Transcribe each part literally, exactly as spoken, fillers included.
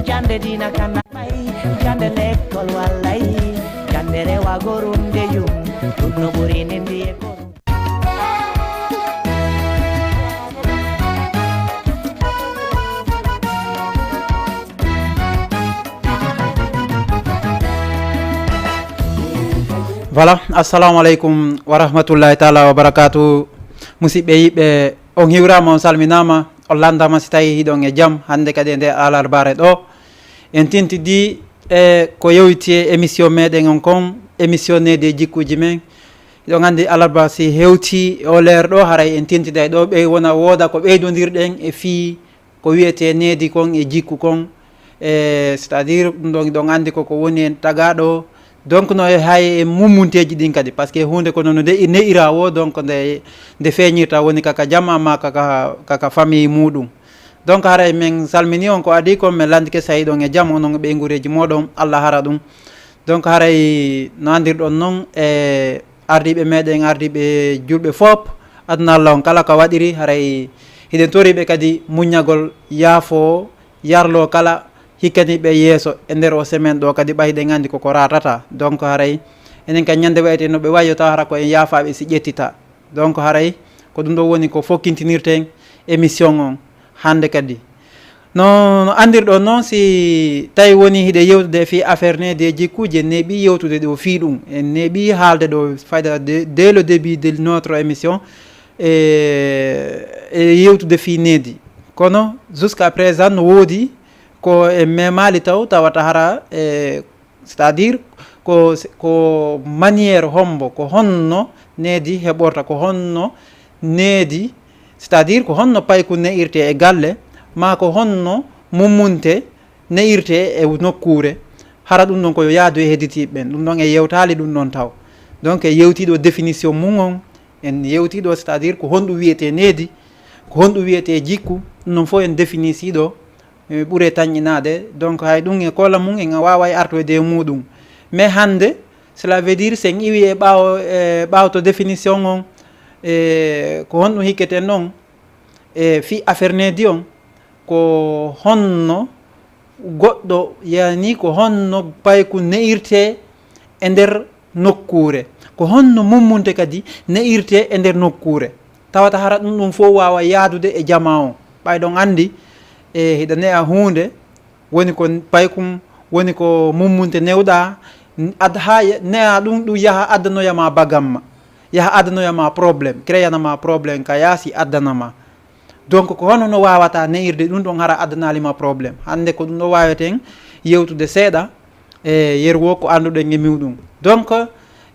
Jande dina kana bai, jande lekkol wallai, jande rewa gorum de yum, tunno buri nindi e korum. Voilà, assalamu aleykum wa rahmatullahi taala wa barakatu. Musidɓe yiɓɓe, on hiwrama, on salminama, on landama si tawi hiɗon e jam hande kadi e nde alarbare ɗo. En tintidi e ko yowiti e émission meɗen on kon, émission needi e jikkuji men. Hiɗon andi alarba si hewti o leer ɗo, haray en tintiday ɗo ɓe wona wooda ko ɓeydodirɗen e fii ko wiyete needi kon e jikku kon. E c'est à dire ɗum ɗon hiɗon andi koko woni en tagaɗo. Donc no e hay e mummunteji ɗin kadi, parce que hunde kono no nde ne'ira wo, donc nde nde feeñirta woni kaka jama ma kaka kaka famille muɗum. Donc haray min salmini on ko adi kon, min landike sayiɗon e jam, onon e ɓeygureji moɗon, Allah hara ɗum. Donc haray no andirɗon non e ardiɓe meɗen, ardiɓe julɓe fop, aduna Allah on kala ka waɗiri, haray hiɗen toriɓe kadi muññagol, yaafo, yarlo kala hikkaniɓe yeeso e nder o semaine ɗo kadi, ɓay hiɗen andi koko ratata. Donc haray enen kadi ñande wayte no ɓe wayi yo taw hara ko en yaafaɓe si ƴettita. Donc haray ko ɗum ɗo woni ko fokkintinirten émission on hande kadi. No no andirɗon noon, si tawi woni hiɗe yewtude fii affaire needi e jikkuuje, neeɓi yewtude ɗo fii ɗum, en neeɓi haalde ɗo fayda de- dès le début de notre émission e e yewtude fii needi. Kono jusqu'à présent no woodi ko en memaali taw tawata hara e c'est à dire ko ko manière hombo, ko honno needi heɓorta, ko honno needi, c'est à dire ko honno payku ne'irte e galle, ma ko honno mummunte ne'irte e nokkuure. Hara ɗum ɗon ko yo yaadu e hedditiiɓe ɓen, ɗum ɗon en yewtaali ɗum ɗon taw. Donc en yewtii ɗo définition mum on, en yewtii ɗo c'est à dire ko honɗum wiyetee needi, ko honɗum wiyetee jikku, ɗum ɗon fof en définissii ɗo. E ɓure tanƴinaade. Donc hay ɗum e koola mum en waaway artoyde e muɗum. Mais hannde cela veut dire sen iwi e ɓaawo e ɓaawto définition on, e ko honɗum hikketen ɗon e fii affaire needi on, ko honno goɗɗo, yani ko honno payku ne'irte e nder nokkuure, ko honno mummunte kadi ne'irte e nder nokkuure? Tawata hara ɗum ɗum fof waawa yaadude e jamaa on. Ɓay ɗon anndi e hiɗa ne'a huunde, woni ko paykum, woni ko mummunte newɗa, ad- haa ye- ne'a ɗum ɗum yaha addanoya ma bagamma, yaha addanoya ma problème, créana ma problème ka yaasi addana ma. Donc ko hono no waawata ne'irde ɗum ɗon hara addanaali ma problème? Hannde ko ɗum ɗo waaweten yewtude seeɗa e yeru wo ko annduɗen e muɗum. Donc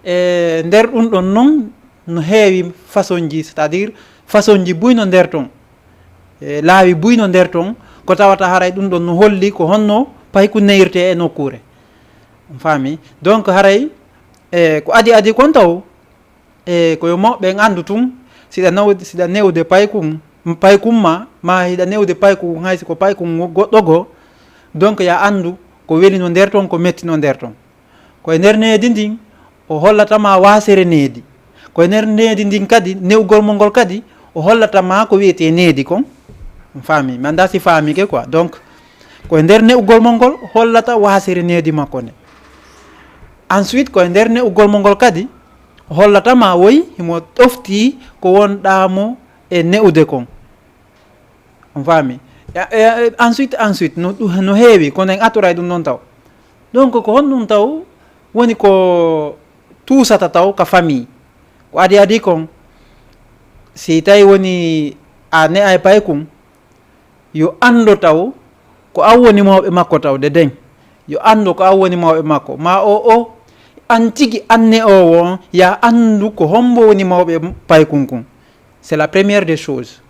e nder ɗum ɗon non no heewi façon ji, c'est à dire façon ji buy no nder ton, e laawi buy no nder ton, ko tawata haray ɗum ɗon no holli ko honno payku ne'irte e nokkuure. On faami? Donc haray e ko adi adi kon taw e ko yo mawɓe ɓen anndu tun, siɗa nawde siɗa newde paykum paykum ma ma hiɗa newde paykum hay si ko paykum goɗɗo goo. Donc ya anndu ko weli no nder ton, ko metti no nder ton. Ko e nder needi ndin o hollata ma waasere needi. Ko e nder needi ndin kadi ne'ugol mo ngol kadi o hollata ma ko wiyetee needi kon. On faami? Mi anndaa si faamike quoi. Donc ko e nder ne'ugol mo ngol hollata waasere needi makko nde. Ensuite ko e nder ne'ugol mo ngol kadi hollata ma woy himo ɗoftii ko wonɗaa mo e ne'ude kon. On faami? Ensuite ensuite no ɗum no heewi kono en attoray ɗum noon taw. Donc ko honɗum taw woni ko tuusata taw ka famille? Ko adi adi kon, si tawi woni a ne'ay paykun, yo anndo taw ko an woni mawɓe makko taw de den. Yo anndo ko an woni mawɓe makko ma o o an tigi an ne'oowo on, ya anndu ko hombo woni mawɓe paykun kun. C'est la première des choses.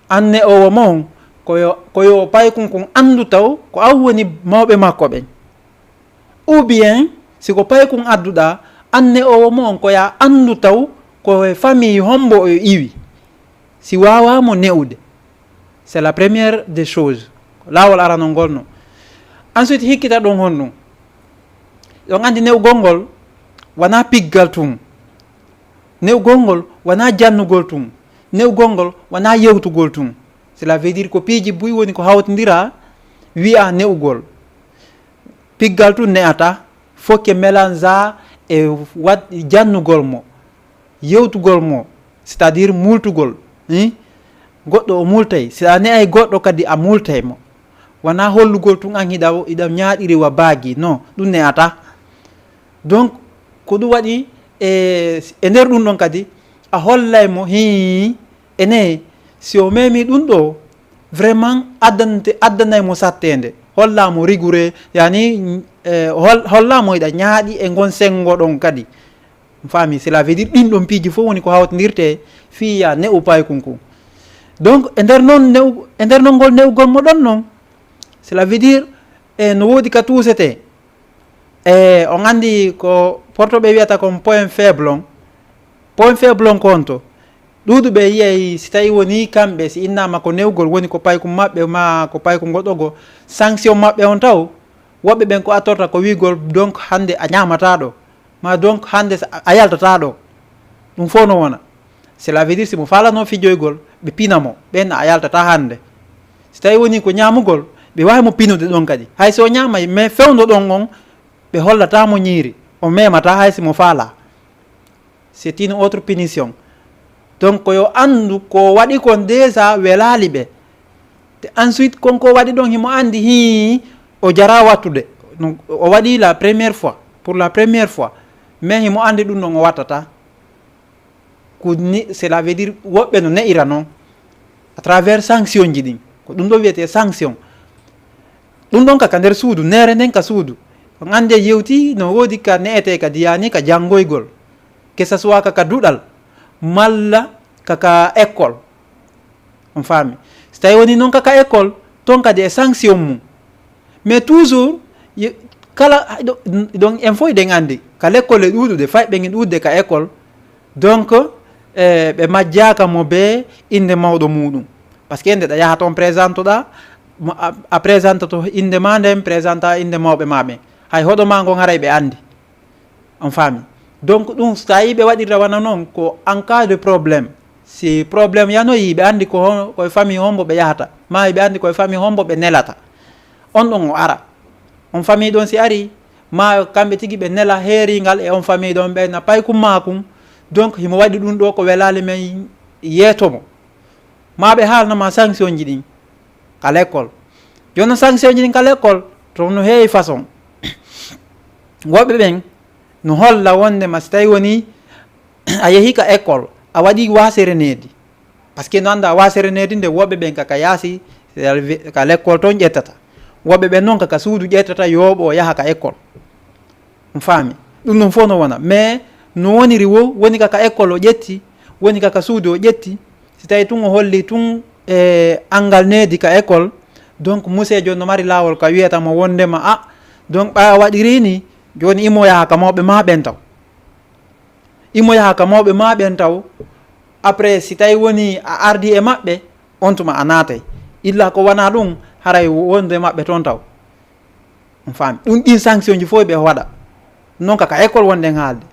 An ne'oowo mo on ko yo ko yo paykun kun anndu taw ko an woni mawɓe makko ɓen. Ou bien si ko paykun adduɗaa, an ne'oowo mo on ko ya anndu taw ko e famille hombo o iwi. Si waawaa mo ne'ude, c'est la première des choses. Laawol aranol ngol no. Ensuite hikkita ɗon honɗum? Ɗon anndi ne'ugol ngol wanaa piggal tun. Ne'ugol ngol wanaa jannugol tun. Ne'ugol ngol wanaa yewtugol tun. Cela veut dire ko piiji buy woni ko hawtindira wiya ne'ugol. Piggal tun ne'ata, fokke melanza e wat-, jannugol mo, yewtugol mo, c'est-à-dire multugol, hein? Goɗɗo o multay, si a ne'ay goɗɗo kadi a multay mo. Wona hollugol tun an hiɗa, hiɗa ñaaɗiri wa baagi, non, ɗum ne'ata. Donc, ko ɗum waɗi e, e nder ɗum ɗon kadi, a hollay mo, hii, ene, si o memi ɗum ɗo, vraiment addante, addanay mo sattende. Holla mo rigoureux, yani, eh, hol-, holla mo hiɗa ñaaɗi e ngon sengo ɗon kadi. Faami, cela veut dire ɗin ɗon piiji fof woni ko hawtindirte fii ya ne'u paykun kun. Donc, e nder non ne'u-, e nder non ngol ne'ugol mo ɗon non, cela veut dire, e no woodi ka tuusete. E on anndi ko portoɓe wiyata kon point faible on. Point faible on ko on to. Ɗuuɗuɓe yiyay si tawi woni kamɓe, si innama ko ne'ugol woni ko paykun maɓɓe ma ko paykun goɗɗogo, sanction maɓɓe on taw, woɓɓe ɓen ko attorta ko wi'gol, donc hannde a ñaamataa ɗo, ma donc hannde sa-, a yaltataa ɗo. Ɗum fof no wona. Cela veut dire si mo faalano fijoygol, ɓe pina mo, ɓen a yaltataa hannde. Si tawi woni ko ñaamugol, ɓe waawi mo pinude ɗon kadi. Hay so o ñaamay, mais fewndo ɗon on, ɓe hollataa mo ñiiri, o memataa hay si mo faalaa. C'est une autre punition. Donc, ko yo anndu ko waɗi kon déjà welaali ɓe. Te ensuite, kon ko waɗi ɗon himo anndi hii o jaraa wattude. Donc, o waɗi la première fois, pour la première fois. Mais himo anndi ɗum ɗon o wattata. Ko ni, cela veut dire woɓɓe no ne'ira non. À travers sanction ji ɗin. Ko ɗum ɗo wiyetee sanction. Ɗum ɗon ka, ka nder suudu, neere nden ka suudu. On anndi yewti no woodi ka ne'etee ka diyaani ka janngoygol. Que ça soit ka, ka duɗal, malla ka, ka école. On faami. Si tawi woni non ka, ka école, ton kadi e sanction mum. Mais toujours, ye-, kala, ɗo-, ɗon en fof eɗen anndi, ka l'école e ɗuuɗude, fayɓe ngi ɗuuɗude ka école. Donc, eh, ɓe majjaaka mo be innde mawɗo muɗum. Parce que nde ɗa yaha toon présente ɗa, mo a, a présente to innde ma nden, présente a innde mawɓe ma ɓen. Hay hoɗo ma ngon haray ɓe anndi. On faami. Donc, ɗum, so tawi ɓe waɗirta wano non, ko en cas de problème. Si problème yanoyi, ɓe anndi ko hon-, ko e famille hombo ɓe yahata. Ma ɓe anndi ko e famille hombo ɓe nelata. On ɗon o ara. On famille ɗon si ari, ma kamɓe tigi ɓe nela heeringal e on famille ɗon ɓe na paykum makum. Donc, himo waɗi ɗum ɗo ko welaali men yeeto mo. Ma ɓe haalna ma sanction ji ɗin ka l'école. Jooni sanction ji ɗin ka l'école, to no heewi façon. Woɓɓe ɓen no holla wonde ma si tawi woni a yehi ka école, a waɗi wasere needi. Parce que no annda wasere needi nde woɓɓe ɓen ka, ka yaasi, ka l'école ton ƴettata. Woɓɓe ɓen non ka, ka suudu ƴettata yooɓo o yaha ka école. On faami? Ɗum ɗum fof no wona. Mais no woniri wo, woni ka, ka école o ƴetti, woni ka, ka suudu o ƴetti. Si tawi tun o holli tun e anngal needi ka école, donc, monsieur jooni no mari laawol ka wiyata mo wondema, a, donc, ɓay a waɗiri ni, jooni imo yaha ka mawɓe ma ɓen taw. Imo yaha ka mawɓe ma ɓen taw. Après, si tawi woni a ardi e maɓɓe, on tuma a naatay. Illa ko wona ɗum, haray wonde maɓɓe toon taw. On faami? Ɗum ɗin sanction ji fof ɓe waɗa. Non ka, ka école wonɗen haalde.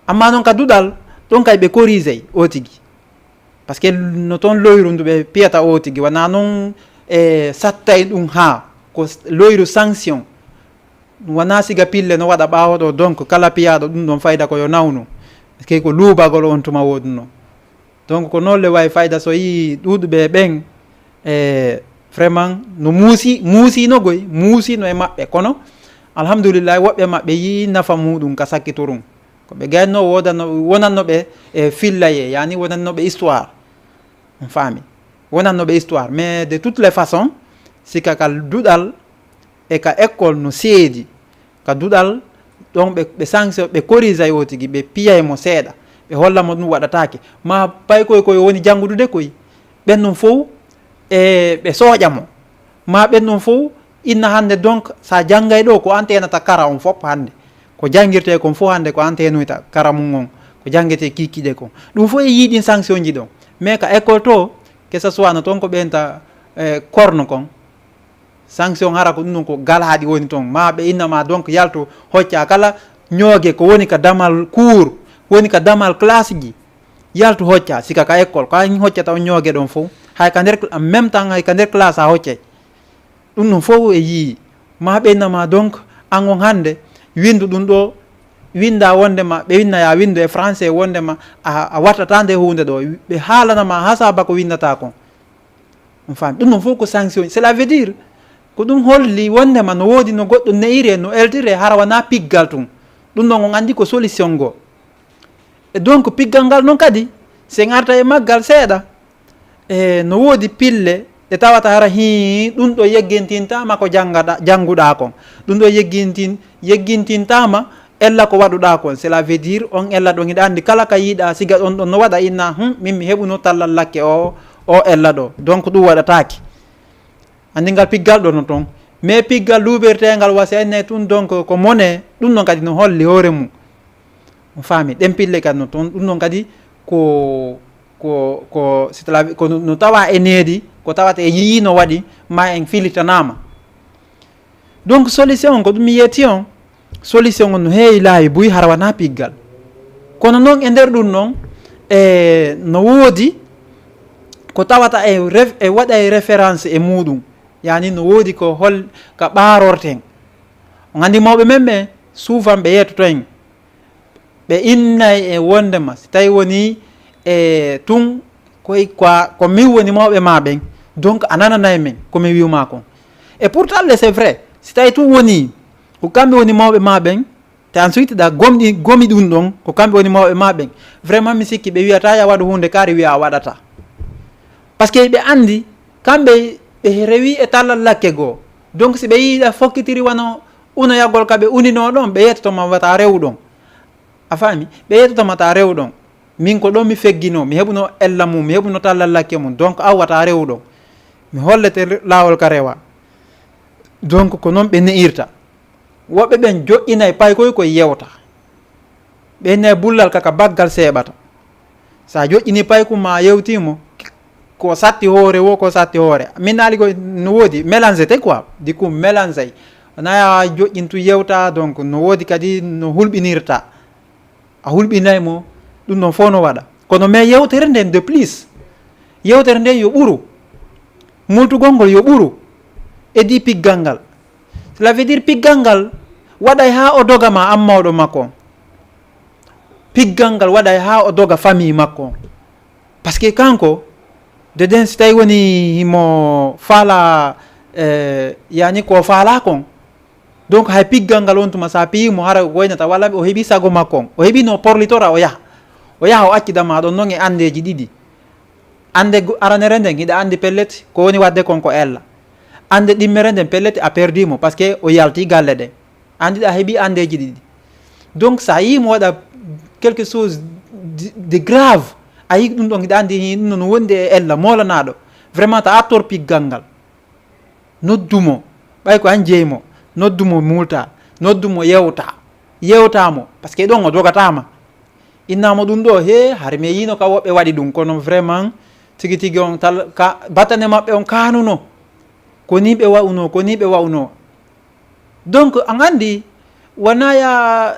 Amma non ka duɗal, ɗon kay ɓe corrigey o tigi. Parce que no toon loyru ndu ɓe piyata o tigi, wona non e sattay ɗum haa ko s-, loyru sanction. Ɗum wona siga pille no waɗa ɓaawo ɗo, donc kala piyaaɗo ɗum ɗon fayda ko yo nawnu. Parce que ko luubagol on tuma woodunoo. Donc, ko noon le wayi fayda so yii ɗuuɗuɓe ɓen, e, vraiment, no muusi, muusiino goy, muusiino e maɓɓe. Kono, alhamdulillahi, woɓɓe maɓɓe yii nafa muuɗum ka sakkitorun. Ko ɓe gayno woodanno, wonanno ɓe, e, fillaye, yani wonanno ɓe histoire. On faami? Wonanno ɓe histoire. Mais de toutes les façons, sika ka duɗal e ka école no seedi. Ka duɗal, ɗon ɓe, ɓe sanction, ɓe corrigey o tigi, ɓe piyay mo seeɗa, ɓe holla mo ɗum waɗataake. Ma pay koy, koy woni janngudude koy, ɓen ɗum fof, e, ɓe sooƴa mo. Ma ɓen ɗum fof, inna hannde donc, sa janngay ɗo, ko an teenata kara on fof hannde. Ko janngirtee kon fof hannde, ko an teenoyta kara mum on, ko janngete kiikiiɗe kon. Ɗum fof e yii ɗin sanction ji ɗon. Mais ka école to, que ce soit no toon ko ɓeynta, e, korno kon, sanction hara ko ɗum ɗon ko galaaɗi woni toon. Ma ɓe inna ma donc yaltu hocca kala ñooge ko woni ka damal cour, woni ka damal classe ji. Yaltu hocca, sika ka école, ko an hoccata on ñooge ɗon fof. Hay ka nder cl-, en même temps hay ka nder classe a hoccay. Ɗum noon fof e yii ma ɓeyna ma donc an on hannde winndu ɗum ɗo, winnda wonde ma ɓe winna ya winndu e français wonde ma a, a wattata nde huunde ɗo, ɓe haalana ma hasaba ko winndata kon. On faami ɗum noon fof ko sanction, cela veut dire ko ɗum holli wonde ma no woodi no goɗɗo neyire no eltire hara wona piggal tun. Ɗum ɗon on anndi ko solution goo. E donc piggal ngal noon kadi, si en arta e maggal seeɗa, e no woodi pille ɗe tawata hara hii ɗum ɗo yeggintintaama ko janngaɗa jannguɗaa kon. Ɗum ɗo yeggintin yeggintintaama ella ko waɗuɗaa kon. Cela veut dire on ella ɗon hiɗa anndi kala ka yiɗaa siga ɗon ɗon no waɗa inna hum min mi heɓuno tallal lakke o o ella ɗo, donc ɗum waɗataake. Anndi ngal piggal ɗo no toon, mais piggal luuɓirteengal wasi enne tun donc ko mone. Ɗum noon kadi no holli hoore mum. On faami ɗen pille kadi no toon, ɗum noon kadi ko ko ko c'est-à-dire ko no tawa e needi ko tawata e yii no waɗi ma en filitanaama. Donc solution on ko ɗum mi yeeti on, solution on no heewi laawi buy hara wona piggal. Kono noon e nder ɗum noon e no woodi ko tawata e ref e waɗa e référence e muɗum. Yani no woodi ko hol ka ɓaarorten. On anndi mawɓe men ɓe souvent ɓe yeetoto en ɓe innay e wondema si tawi woni e tun koy quoi ko min woni mawɓe ma ɓen, donc a nananay men ko min wiwma kon. Et pourtant le c'est vrai, si tawi tun woni ko kamɓe woni mawɓe ma ɓen, te ensuite ɗa gomɗi gomi ɗum ɗon ko kamɓe woni mawɓe ma ɓen, vraiment mi sikki ɓe wiyata ya waɗu hunde kaari wiya a waɗata. Parce que ɓe anndi kamɓe ɓe rewi e tallal lakke goo. Donc si ɓe yiiɗa fokkitiri wano unoyagol ka ɓe unino ɗon ɓe yettoto ma wata rewu ɗon. A faami? Ɓe yettoto ma ta rewu ɗon. Min ko ɗon mi feggino mi heɓuno ella mum mi heɓuno tallal lakke mum, donc aw wata rewu ɗon. Mi hollete laawol ka rewa. Donc ko noon ɓe ne'irta. Woɓɓe ɓen joƴƴinay paykoy koye yewta. Ɓe innay bullal kaka baggal seeɓata. Sa joƴƴini paykum ma a yewtimo ko satti hoore wo ko satti hoore min naali ko no woodi mélange te quoi, du coup mélange ay wona ya joƴƴintu yewta donc no woodi kadi no hulɓinirta. A hulɓinay mo. Ɗum ɗon fof no waɗa kono mais yewtere nden de plus yewtere nden yo ɓuru. Multugol ngol yo ɓuru e di piggal ngal. Cela veut dire piggal ngal waɗay ha o doga ma an mawɗo makko on. Piggal ngal waɗay ha o doga famille makko on. Parce que kanko deden si tawi woni himo faala eh, yani ko faala kon. Donc hay piggal ngal on tuma sa piyimo hara woynata walla o heɓi sago makko on o heɓi no porlitora o yaha. O yaha o accida ma ɗon noon e andeji ɗiɗi. Ande aranere nden hiɗa andi pellet ko woni wadde kon ko ella. Ande ɗimmere nden pellet a perdi mo parce que o yalti galle ɗen. Andi ɗa heɓi andeji ɗiɗi. Donc sa yi mo waɗa quelque chose de grave a yi ɗum ɗon hiɗa andi hi ɗum no wondi e ella molanaɗo. Vraiment ta attor piggal ngal. Noddu mo ɓay ko an jeyi mo. Noddu mo multa. Noddu mo yewta. Yewta mo parce que ɗon o dogatama. Innamo ɗum ɗo he hari mi yino ka woɓɓe waɗi ɗum kono vraiment tigi tigi on tal ka battane maɓɓe on kanuno. Ko ni ɓe wa'uno ko ni ɓe wa'uno. Donc an andi wona ya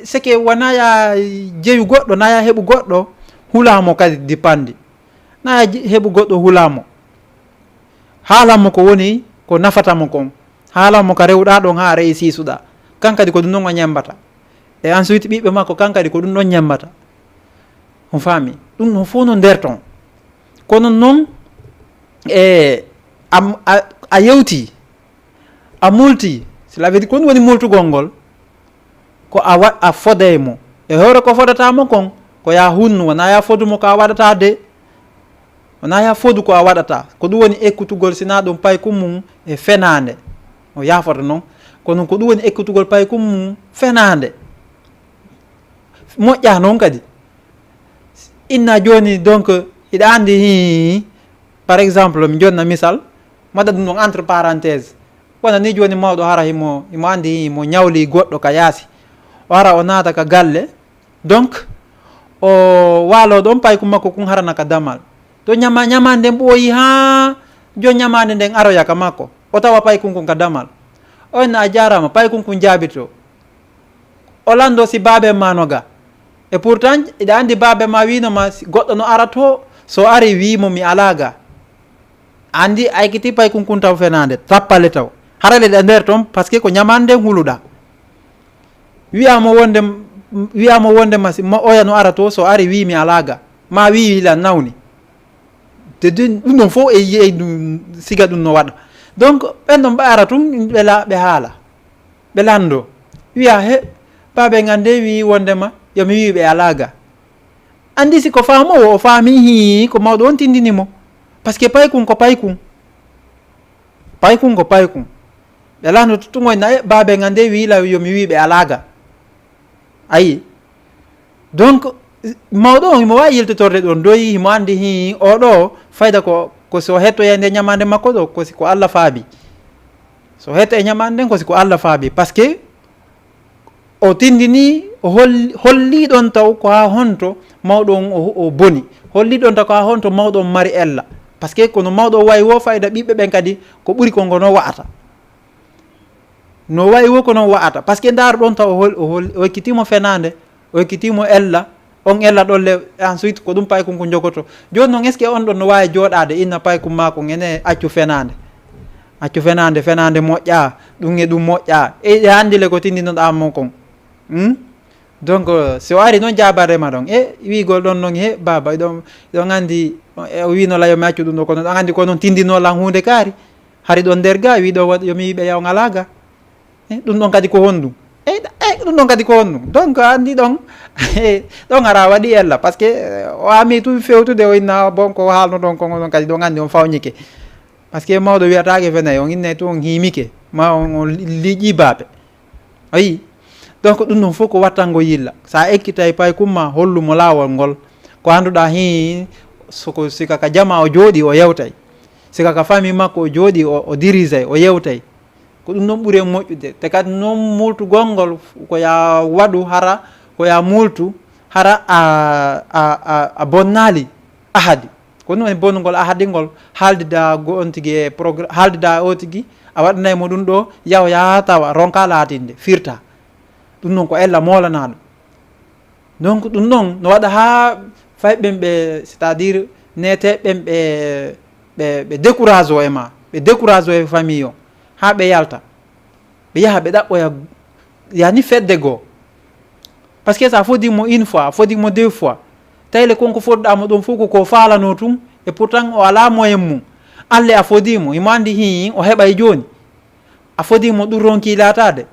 seke wona ya jeyu goɗɗo na ya heɓu goɗɗo. Hulamo kadi dipandi na ya heɓu goɗɗo hulamo. Haalanmo ko woni ko nafata mo kon. Haalanmo ka rewɗa ɗon ha rey sisuɗa. Kan kadi ko ɗum non o ñambata. E ensuite ɓiɓɓe makko kan kadi ko ɗum ɗon ñambata. On faami ɗum non fof no nder ton. Kono noon e a, a, a yewti a multi cela veut dire ko ɗum woni multugol ngol. Ko a wa a foday mo e hoore ko fodata mo kon ko ya hunnu wona ya fodu mo ko a waɗata de. Wona ya fodu ko a waɗata ko ɗum woni ekkutugol sina ɗum paykum mum e fenaande. O yafoto noon kono ko ɗum woni ekkutugol paykum mum fenaande. Moƴƴa noon kadi inna jooni donc hiɗa anndi hi par exemple mi jonna misal mbaɗa ɗum ɗon entre parenthèse. Wona ni jooni mawɗo hara himo himo anndi himo ñawli goɗɗo ka yaasi o hara o naata ka galle. Donc o waalo ɗon payku makko kun harana ka damal to ñama ñamande nden ɓooyi haa jo ñamande nden aroya ka makko o tawa paykun kun ka damal. O inna a jarama paykun kun jaabito. O lando si baabe ma no ga e pourtant iɗa andi baabe ma wino ma goɗɗo no ara to so ari wimo mi ala ga. Anndi a ekkiti paykun kun taw fenaande, tappale taw. Hara le ɗa nder ton, parce que ko ñamaande nden huluɗa. Wi'aama wonde, wi'aama wonde ma si, ma oya no ara to, so ari wi'i mi alaa ga. Ma wi'i lan nawni. Te din, ɗum ɗon fof e yi'ey ɗum, siga ɗum no waɗa. Donc, ɓen ɗon ɓe ara tun, ɓe la-, ɓe haala. Ɓe lanndo. Wi'a, "He, baabe ngan de wi'i wondema, yo mi wi'i ɓe alaa ga." Anndi si ko faamoowo, o faami hii, ko mawɗo on tindini mo. Parce que paykun ko paykun. Paykun ko paykun. Ɓe lanndo tuttuŋoy na, "E, baabe ngan de wi'i la, yo mi wi'i ɓe alaa ga." Ayi. Donc, mawɗo on, himo waawi yiltitorde ɗon, doyi, himo anndi hii, o ɗo, fayda ko, ko si o hettoyay nde ñamaande makko ɗo, ko si ko Alla faabi. So hetto e ñamaande nden, ko si ko Alla faabi. Parce que o tindini, o hol-, holli ɗon taw ko haa honto mawɗo on o, o boni. Holli ɗon taw ko haa honto mawɗo on mari ella. Parce que kono mawɗo on wayi wo fayda ɓiɓɓe ɓen kadi ko ɓuri ko ngono wa'ata. No wayi wo ko non wa'ata. Parce que ndaar ɗon taw o hol-, o hol-, o ekkitii mo fenaande, o ekkitii mo ella, on ella ɗon le, ensuite ko ɗum paykun ko jogoto. Jooni non, est-ce que on ɗon no waawi jooɗaade inna paykun maako ngene accu fenaande? Accu fenaande, fenaande moƴƴaa, ɗum e ɗum moƴƴaa. E, e anndi le ko tindinoɗaa mo kon. Hmm? Donc, euh, si o ari noon jaabarde ma ɗon, e wiigol ɗon noon, he baaba, iɗon, iɗon anndi, e, o wiino layo mi accu ɗum ɗo, kono ɗon anndi ko noon tindinoo lan huunde kaari. Hari ɗon nder ga, wiɗo waɗ-, yo mi wiɓe yaw ngalaa ga. Eh, ɗum ɗon kadi ko honɗum? Eh, ɗa-, eh, ɗum ɗon kadi ko honɗum? Donc, a anndi ɗon, eh, ɗon ara waɗi ella, parce que, eh, o ami tun fewtude, o inna, bon, ko haalno ɗon, ko ɗon kadi ɗon anndi on fawnike. Parce que mawɗo wiyataake fenay, on innay tun on hiimike, ma on, on li-, liƴƴi baape. A yii? Donc, ɗum ɗon fof ko wattango yilla. So a ekkitay paykun ma, hollu mo laawol ngol. Ko annduɗaa hii, soko sika ka jama o jooɗi, o yewtay. Sika ka famille makko o jooɗi, o, o dirisay, o yewtay. Ko ɗum ɗon ɓuri en moƴƴude. Te kadi noon muultugol ngol, ko ya waɗu hara, ko ya muultu hara a, a, a, a bonnaali ahadi. Ko ɗum woni bonnugol ahadi ngol, haaldida go on tigi e progr-, haaldida o tigi, a waɗanay mo ɗum ɗo, yaw yaa tawa, ronka laatinde, firta. Ɗum noon ko ella moolanaaɗo. Donc, ɗum noon no waɗa haa fay ɓen ɓe, c'est-à-dire, neete ɓen ɓe, ɓe, ɓe décourage o e ma, ɓe décourage o e famille o, haa ɓe yalta. Ɓe yaha ɓe ɗaɓɓoya, yani fedde goo. Parce que so a fodii mo une fois, a fodii mo deux fois, tawi le kon ko fodɗaa mo ɗon fof ko ko faalanoo tun, et pourtant o alaa moyen mum. Alle a fodii mo, himo anndi hii, o heɓay jooni. A fodii mo ɗum ronki laataade.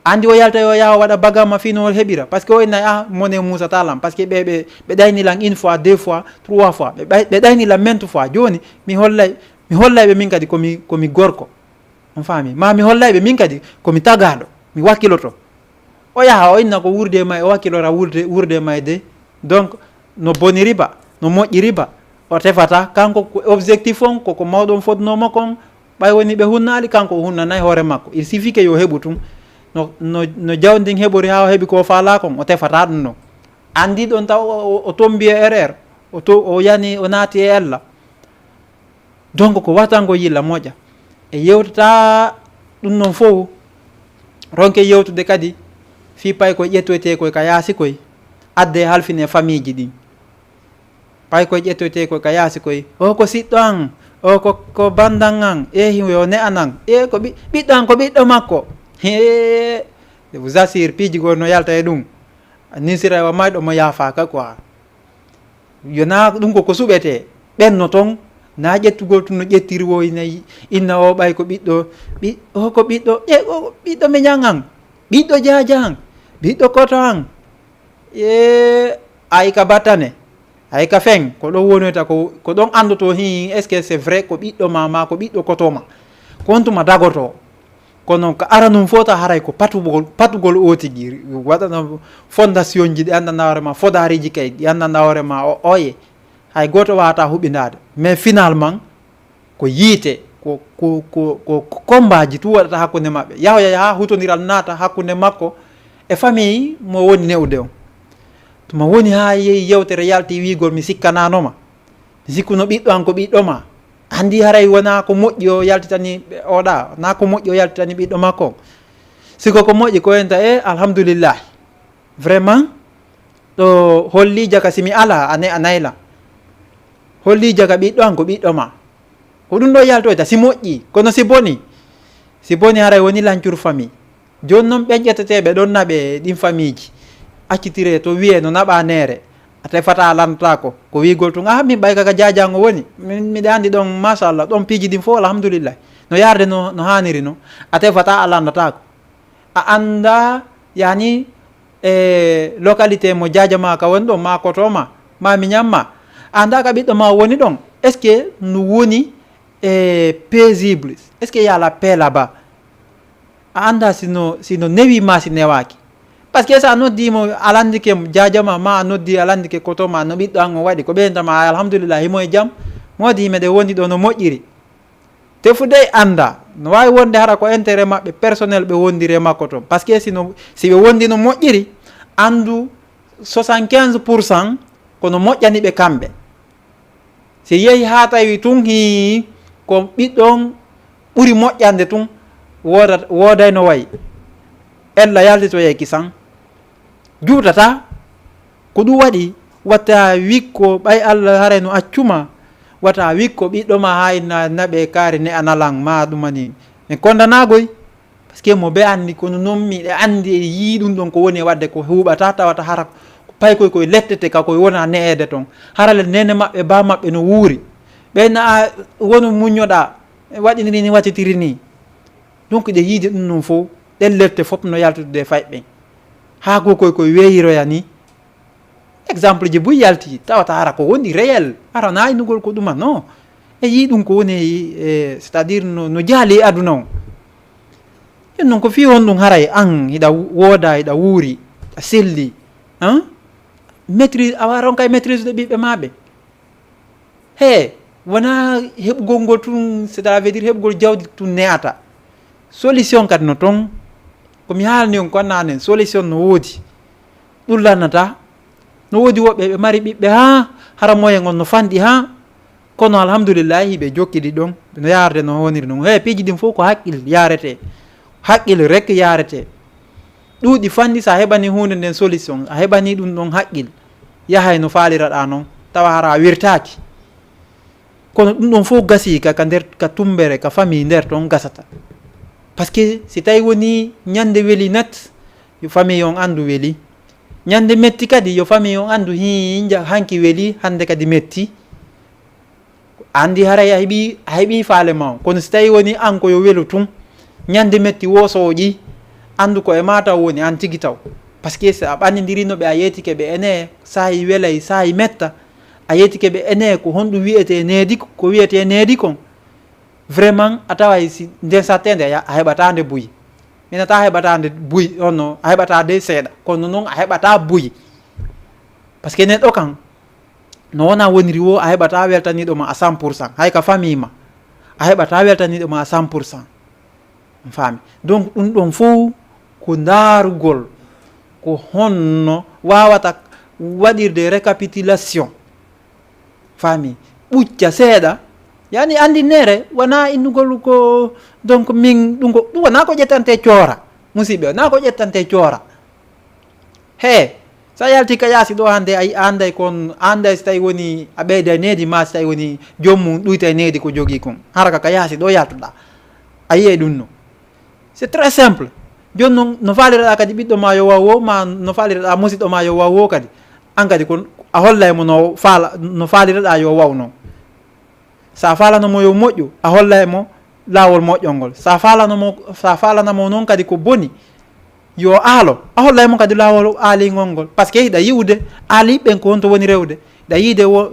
Anndi o yalta yo yaha o waɗa bagage ma fii no o heɓira. Parce que o innay, "Ah, mone muusataa lan." Parce que ɓe, ɓe, ɓe ɗayni lan une fois, deux fois, trois fois. Ɓe ɓay-, ɓe ɗayni lan maintes fois. Jooni, mi hollay, mi hollay ɓe min kadi ko mi, ko mi gorko. On faami? Ma mi hollay ɓe min kadi ko mi tagaaɗo. Mi wakkiloto. O yaha, o inna ko wuurde e may, o wakkilora wuurde, wuurde e may de. Donc, no boniri ba, no moƴƴiri ba, o tefata. Kanko ko objectif on, ko, ko mawɗo on fodnoo mo kon, ɓay woni ɓe hunnaali, kanko o hunnanay hoore makko. Il suffit que yo heɓu tun. No, no, no jawdi ndin heɓori haa o heɓi ko o faalaa kon, o tefata ɗum ɗon. Anndi ɗon taw o, o, o tombi e erreur, o to-, o yani, o naati e ella. Donc, ko wattango yilla moƴƴa. E yewtata ɗum noon fof, ronke yewtude kadi fii pay koye ƴettoytee koye ka yaasi koye, adde halfine famiiji ɗin. Pay koye ƴettoytee koye ka yaasi koye, "O ko siɗɗo an, o ko, ko bandan an, e yo ne'an an, e ko ɓi-, ɓiɗɗo an, ko ɓiɗɗo makko." Hee, je vous assure, piiji goo no yalta e ɗum. Nin sira wa mayɗo mo yaafaaka quoi. Yo naa ɗum ko, ko suɓetee. Ɓen no ton, naa ƴettugol tun no ƴettiri wo ina yi-, inna o ɓay ko ɓiɗɗo, ɓi-, o ko ɓiɗɗo, e o ɓiɗɗo meñan an, ɓiɗɗo jaaja an, ɓiɗɗo koto an. E ay ka battane, ay ka fen, ko ɗon wonoyta ko, ko ɗon anndoto hin, est-ce que c'est vrai ko ɓiɗɗo ma, ma ko ɓiɗɗo koto ma? Ko on tuma dagoto. Kono ka aranun fof ta haray ko patugol, patugol o tigi, waɗana fondation ji ɗi anndanɗaa hoore ma, fodaariji kay ɗi anndanɗaa hoore ma o, oye. Hay gooto waawata huɓindaade. Mais finalement, ko yiite, ko, ko, ko, ko, ko combat ji tu waɗata hakkunde maɓɓe. Yahoya yaha hutondiral naata hakkunde makko e famille mo woni ne'ude on. Tuma woni haa yehi yewtere yalti wiigol mi sikkanaano ma. Mi sikkuno ɓiɗɗo an ko ɓiɗɗo ma. Anndi haray wonaa ko moƴƴi o yaltitani ɓe-, oɗa, naa ko moƴƴi o yaltitani ɓiɗɗo makko on. Si ko ko moƴƴi ko enta, e, alhamdulillahi. Vraiment, ɗo holli jaka si mi alaa, a ne-, a nayla. Holli jaka ɓiɗɗo an ko ɓiɗɗo ma. Ko ɗum ɗo yaltoyta, si moƴƴi, kono si boni, si boni haray woni lancuru famille. Jooni noon ɓen ƴetteteeɓe ɗon naɓe ɗin famiiji, accitire to wiyee no naɓa neere, a tefata a lanndataako. Ko wiigol tun, "Ah, min ɓay kaka jaajango woni, min miɗa anndi ɗon, machallah, ɗon piiji ɗin fof, alhamdulillah, no yarde no, no haaniri no." A tefata a lanndataako. A annda, yani, e localité mo jaaja ma ka woni ɗon, ma koto ma, ma miñan ma. A annda ka ɓiɗɗo ma woni ɗon. Est-ce que no woni, e, paisible? Est-ce que y a la paix là-bas? A annda si no, si no newi ma si newaaki. Parce que so a noddi mo, a lanndike mo jaaja ma, ma a noddi, a lanndike koto ma, no ɓiɗɗo an o waɗi, ko ɓeynta ma, alhamdulillah, himo e jam. Moodi meɗen wondi ɗo no moƴƴiri. Te fu dey annda, no waawi wonde hara ko intérêt maɓɓe personnel ɓe wondiri e makko toon. Parce que si no, si ɓe wondi no moƴƴiri, anndu soixante-quinze pour cent ko no moƴƴani ɓe kamɓe. Si yehi haa tawi tun hii ko ɓiɗɗo on ɓuri moƴƴande tun, wooda-, wooday no wayi. Ella yaltitoyee kisan. Juutata. Ko ɗum waɗi, wata wikko, ɓay Allah haray no accuma, wata wikko ɓiɗɗo ma haa ina naɓe kaari ne a nalan ma ɗuma ni. En kondanaagoy. Parce que mo be anndi, kono noon miɗa anndi e yii ɗum ɗon ko woni e waɗde ko huuɓata, tawata hara ko paykoy koye lettete ka koye wona ne'eede toon. Hara le nene maɓɓe, ba maɓɓe no wuuri. Ɓe na a wonu muññoɗaa, waɗiniri ni, wattitiri ni. Donc ɗe yiide ɗum noon fof, ɗen lette fof no yaltude e fayɓe ɓen. Haa goo koye koye weeyiroya ni. Exemple ji buy yalti, tawata hara ko woni réel, hara na innugol ko ɗuma, non. E yii ɗum ko woni, e, c'est-à-dire no, no jaali e aduna on. Ɗum noon ko fii honɗum haray an hiɗa wooda, hiɗa wuuri, a selli, hein? Maîtrise, awa ronka e maîtrise de ɓiɓɓe maa ɓe. He, wonaa heɓugol ngol tun, c'est-à-dire heɓugol jawdi tun ne'ata. Solution kadi no ton. Ko mi haalni on ko naane, solution no woodi. Ɗum lannataa. No woodi woɓɓe ɓe mari ɓiɓɓe haa hara moyen on no fanɗi haa. Kono alhamdulillahi ɓe jokkidi ɗon. No yaarde no woniri non. He, piiji ɗin fof ko haqqil yaarete. Haqqil rek yaarete. Ɗuuɗi fanɗi, so a heɓani huunde nden solution, a heɓani ɗum ɗon haqqil, yahay no faaliraɗaa non, tawa hara a wirtaaki. Kono ɗum ɗon fof gasii ka, ka nder, ka tumbere, ka famille nder ton gasata. Parce que si tawi woni ñande weli nat, yo famille on anndu weli. Ñande metti kadi, yo famille on anndu, hii, nja-, hanki weli, hannde kadi metti. Anndi haray a heɓii, a heɓii faale ma on. Kono si tawii woni an ko yo welu tun, ñande metti woo sooƴi, anndu ko e maa taw woni an tigi taw. Parce que si a ɓannindiriino ɓe, a yeetike ɓe, enee, saa'i welay, saa'i metta, a yeetike ɓe, enee, ko honɗum wiyetee needi, ko wiyetee needi kon. Vraiment, a taway si nden sattee nde, a heɓataa nde buy. Minata a heɓataa nde buy, on no, a heɓataa nde seeɗa. Kono noon a heɓataa buy. Parce que neɗɗo kan, no wona woniri wo, a heɓataa weltaniiɗo ma à cent pour cent. Hay ka famille ma, a heɓataa weltaniiɗo ma à cent pour cent. On faami? Donc, ɗum ɗon fof ko ndaarugol, ko honno waawata waɗirde récapitulation. Faami? Ɓucca seeɗa, yani anndinere, wona innugol ko, donc, min, ɗum ko, ɗum wona ko ƴettante coora. Musidɓe, wona ko ƴettante coora. He, so a yalti ka yaasi ɗo hannde, a yi-, a annday kon, a annday si tawi woni a ɓeyda e needi, ma si tawi woni joom mum ɗuyta e needi ko jogii kon. Hara ka, ka yaasi ɗo yaltuɗaa. A yiyay ɗum no. C'est très simple. Jooni noon, no faaliraɗaa kadi ɓiɗɗo ma yo waw wo, ma no faaliraɗaa musiɗɗo ma yo waw wo kadi. An kadi kon, a hollay mo no faala-, no faaliraɗaa yo waw noon. Sa faalano mo yo moƴƴu, a hollay mo laawol moƴƴol ngol. Sa faalano mo, sa faalana mo noon kadi ko boni, yo aalo, a hollay mo kadi laawol aalingol ngol. Parce que hiɗa yi'ude aaliiɓe ɓen ko honto woni rewde. Hiɗa yi'ude wo,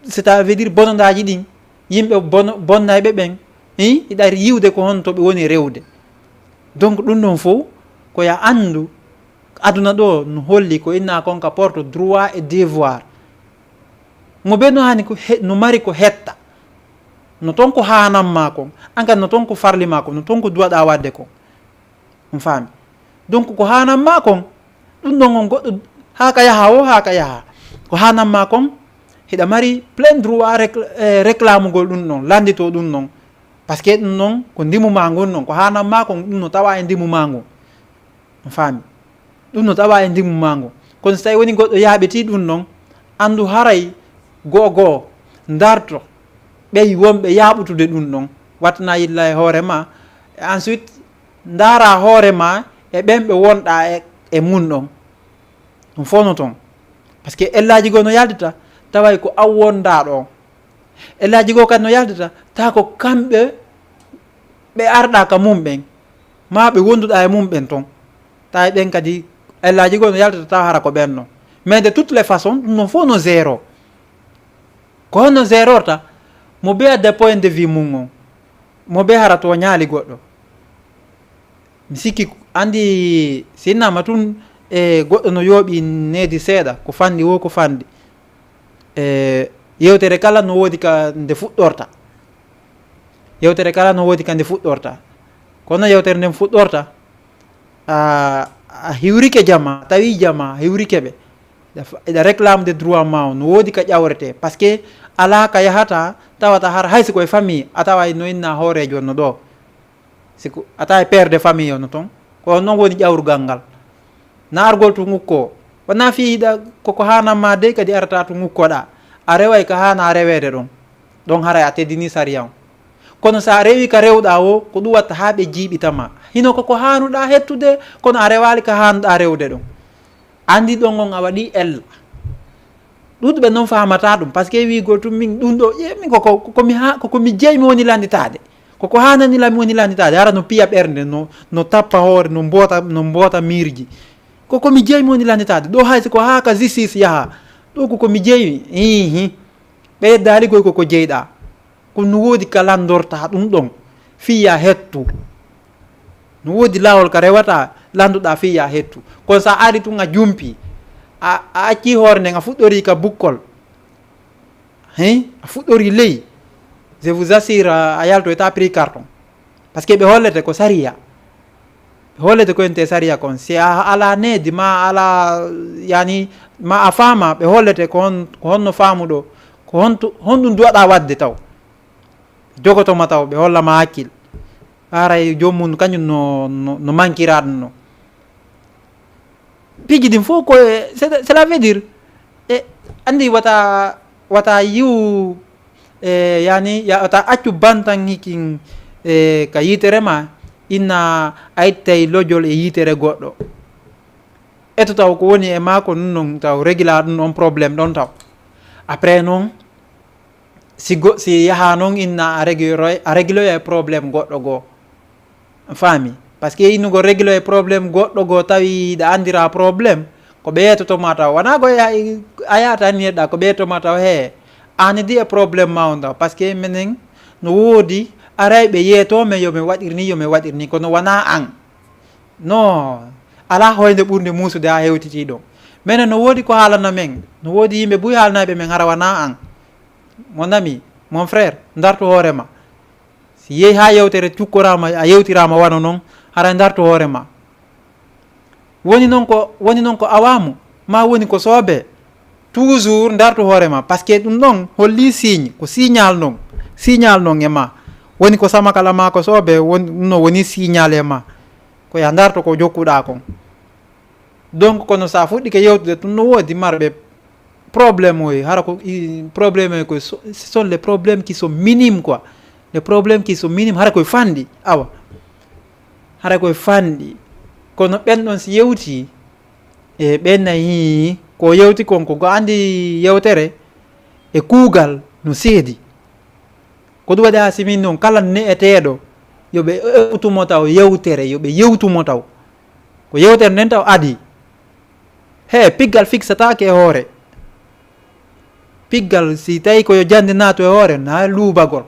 c'est-à-dire bonondaaji ɗin, yimɓe bono-, bonnayɓe ɓen, hi, hiɗa yi'ude ko honto ɓe woni rewde. Donc, ɗum ɗon fof, ko ya anndu, aduna ɗo no holli ko inna kon ka porte droit et devoir. Mo be no hani ko he-, no mari ko hetta. No ton ko haanan ma kon, an kadi no ton ko farli ma kon, no ton ko duwaɗaa waɗde kon. On faami? Donc, ko haanan ma kon, ɗum ɗon on goɗɗo, haa ka yaha o, haa ka yaha. Ko haanan ma kon, hiɗa mari plein droit récl-, eh, réclamugol ɗum ɗon, lanndito ɗum ɗon. Parce que ɗum ɗon ko ndimu ma ngun ɗon, ko haanan ma kon, ɗum no tawa e ndimu ma ngun. On faami? Ɗum no tawa e ndimu ma ngun. Kono so tawi woni goɗɗo yaaɓiti ɗum ɗon, anndu haray goo goo, ndarto, ɓey wonɓe yaaɓutude ɗum ɗon, wattana yilla e hoore ma, e ensuite ndaara hoore ma e ɓen ɓe wonɗa e, e mum ɗon. Ɗum fof no toon. Par ce que ellaaji goo no yaldita, taway ko an wondaa ɗo. Ellaaji goo kadi no yaldita, tawa ko kamɓe ɓe arɗa ka mum ɓen, ma ɓe wonduɗa e mum ɓen toon. Tawa ɓen kadi ellaaji goo no yaldita, tawa hara ko ɓen ɗon. Mais de toutes les façons, ɗum ɗon fof no zéro. Ko honno zérorta? Mo bee adda point de vue mum on, mo bee hara tooñaali goɗɗo. Mi sikki, anndi, si innama tun e goɗɗo no yooɓi needi seeɗa, ko fanɗi wo ko fanɗi. E yewtere kala no woodi ka nde fuɗɗorta. Yewtere kala no woodi ka nde fuɗɗorta. Kono yewtere nden fuɗɗorta, a, a hiwrike jama, tawi jama hiwrike ɓe. Eɗa fa-, eɗa réclame de droit ma o, no woodi ka ƴawrete. Par ce que alaa ka yahata, tawata har hay si koye famille, a tawa no inna hooreejo no ɗo. Si ko, a tawa e père de famille o no toon. Ko on noon woni ƴawrugal ngal. Na argol tun ukko. Wona fii hiɗa, koko haanamma dey kadi arata tun ukkoɗa. A reway ka haana reweede ɗon. Ɗon haray a teddini sariya on. Kono sa rewi ka rewɗa o, ko ɗum watta haa ɓe jiiɓitama. Hino koko haanuɗa hettude, kono a rewaali ka haanuɗa rewde ɗon. Anndi ɗon on a waɗi ella. Ɗuuɗuɓe noon faamata ɗum, par ce que wiigol tun min ɗum ɗo, ye, min koko, koko mi ha-, koko mi jeyi mi woni landitaade. Koko haanani la mi woni landitaade. Hara no piya ɓernde, no, no tappa hoore, no mboota, no mboota miirji. Koko mi jeyi mi woni landitaade. Ɗo hay si ko haa ka justice yaha. Ɗo koko mi jeyi, ihi. Ɓe yeddaali koy koko jeyɗa. Kono no woodi ka lanndorta ɗum ɗon, fii ya hettu. No woodi laawol ka rewata, lannduɗa fii ya hettu. Kono sa ari tun a jumpi, a, a acci hoore nden, a fuɗɗori ka bukkol. Hein? A fuɗɗori ley. Je vous assure, a, a yaltoyta prix carton. Par ce que ɓe hollete ko sariya. Ɓe hollete ko ente sariya kon. Si a ala needi ma ala, yani, ma a faama, ɓe hollete ko hon-, ko honno faamuɗo, ko hontu-, honɗum duwaɗa waɗde taw. Jogoto ma taw, ɓe holla ma hakkil. Haray joomum kañum no, no, no mankira ɗum no. Piiji ɗin fof ko e, c'est, cela veut dire, e, anndi wata, wata yiw, e, yani, ya, wata accu bantan hikin, e, ka yitere ma, inna a ittay lojol e yitere goɗɗo. Eto taw ko woni e ma ko ɗum ɗon taw, régla ɗum on problème ɗon taw. Après noon, si go-, si yaha noon inna a réguloy-, a régloya e problème goɗɗo goo. Faami? Par ce que innugol régloya e problème goɗɗo goo tawi hiɗa anndira problème, ko ɓe yettoto ma taw. Wonaa ko ya-, a yaata anniyeɗa, ko ɓe yetto ma taw, he, aan idi e problème ma on taw. Par ce que menen no woodi arayɓe yeeto men yo mi waɗir ni, yo mi waɗir ni, kono wonaa aan. No, alaa hoynde ɓurnde muusude haa hewtitii ɗon. Menen no woodi ko haalana men, no woodi yimɓe buy haalanayɓe men hara wonaa aan. Mon ami, mon frère, ndartu hoore ma. Si yehi haa yewtere cukkoraama, a yewtiraama wano non, hara ndartu hoore ma. Woni non ko, woni non ko awaamu, ma woni ko soobe. Toujours ndartu hoore ma, par ce que ɗum ɗon holli signe, ko signal non, signal non e ma. Woni ko samakala ma ko soobe, won-, ɗum no woni signal e ma. Ko ya ndarto ko jokkuɗa kon. Donc, kono sa fuɗɗike yewtude tun no woodi marɓe problème oy, hara ko i-, problème oy ko so-, ce sont les problèmes qui sont minimes quoi. Les problèmes qui sont minimes, hara koye fanɗi, awa. Hara koye fanɗi. Kono ɓen ɗon si yewti, e ɓen nayi ko yewti kon ko go andi yewtere e kuugal no seedi. Ko ɗum waɗi haa simin noon kala ne'eteeɗo yo ɓe ewtumo taw yewtere, yo ɓe yewtumo taw. Ko yewtere nden taw adi. He, piggal fiksataake e hoore. Piggal, si tawi ko yo jannde naatu e hoore, na luubagol.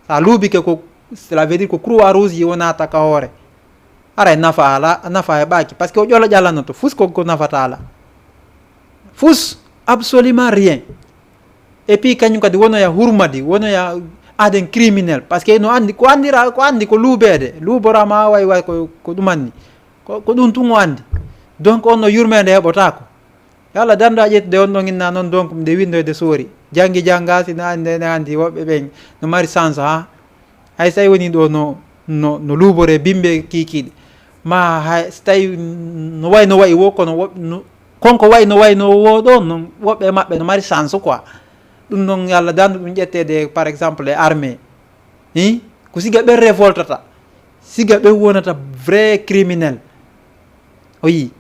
Sa luubike ko, cela veut dire ko croix rouge yi wonata ka hoore. Haray nafa ala, nafa heɓaaki. Par ce que o ƴola ƴalanoto, fus ko, ko nafata ala. Fus, absolument rien. Et puis kañum kadi wonoya hurmadi, wonoya aden criminel. Par ce que no andi, ko andira, ko andi ko luubeede. Luuborama way, way ko, ko ɗum anni. Ko, ko ɗum tun o andi. Donc on no yurmeende heɓotaako. Yo Allah dando a ƴettude on ɗon inna noon, donc nde windoyde soori. Janngi jannga, si na andi, na andi woɓɓe ɓen no mari chance, ha. Hay so tawi woni ɗo no, no, no luubore bimbe kiikiiɗe. Ma hay so tawi no way no wayi wo, kono wo-, no, konko way no wayi no wo ɗo, no, woɓɓe e maɓɓe no mari chance quoi. Ɗum noon, yalla dandu ɗum ƴetteede, par exemple, e armée. Hi? Ko siga ɓen révoltata. Siga ɓen wonata vrai criminel. O yii.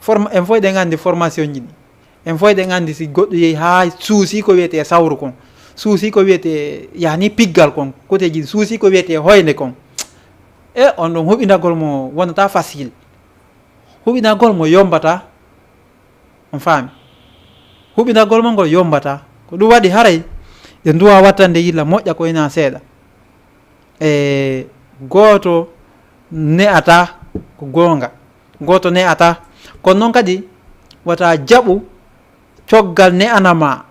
Form-, en fof eɗen anndi formation ji ɗi. En fof eɗen anndi si goɗɗo yehi haa suusi ko wiyetee sawru kon. Suusi ko wiyetee, yani, piggal kon. Koteeji ɗi suusi ko wiyetee hoynde kon. E on ɗon huɓindagol mo wonata facile. Huɓindagol mo yombata. On faami? Huɓindagol mo ngol yombata. Ko ɗum waɗi haray ɓe nduwa wattande yilla moƴƴa ko ina seeɗa. E gooto ne'ata ko goonga. Gooto ne'ata. Kono noon kadi wata jaɓu coggal ne'ana ma.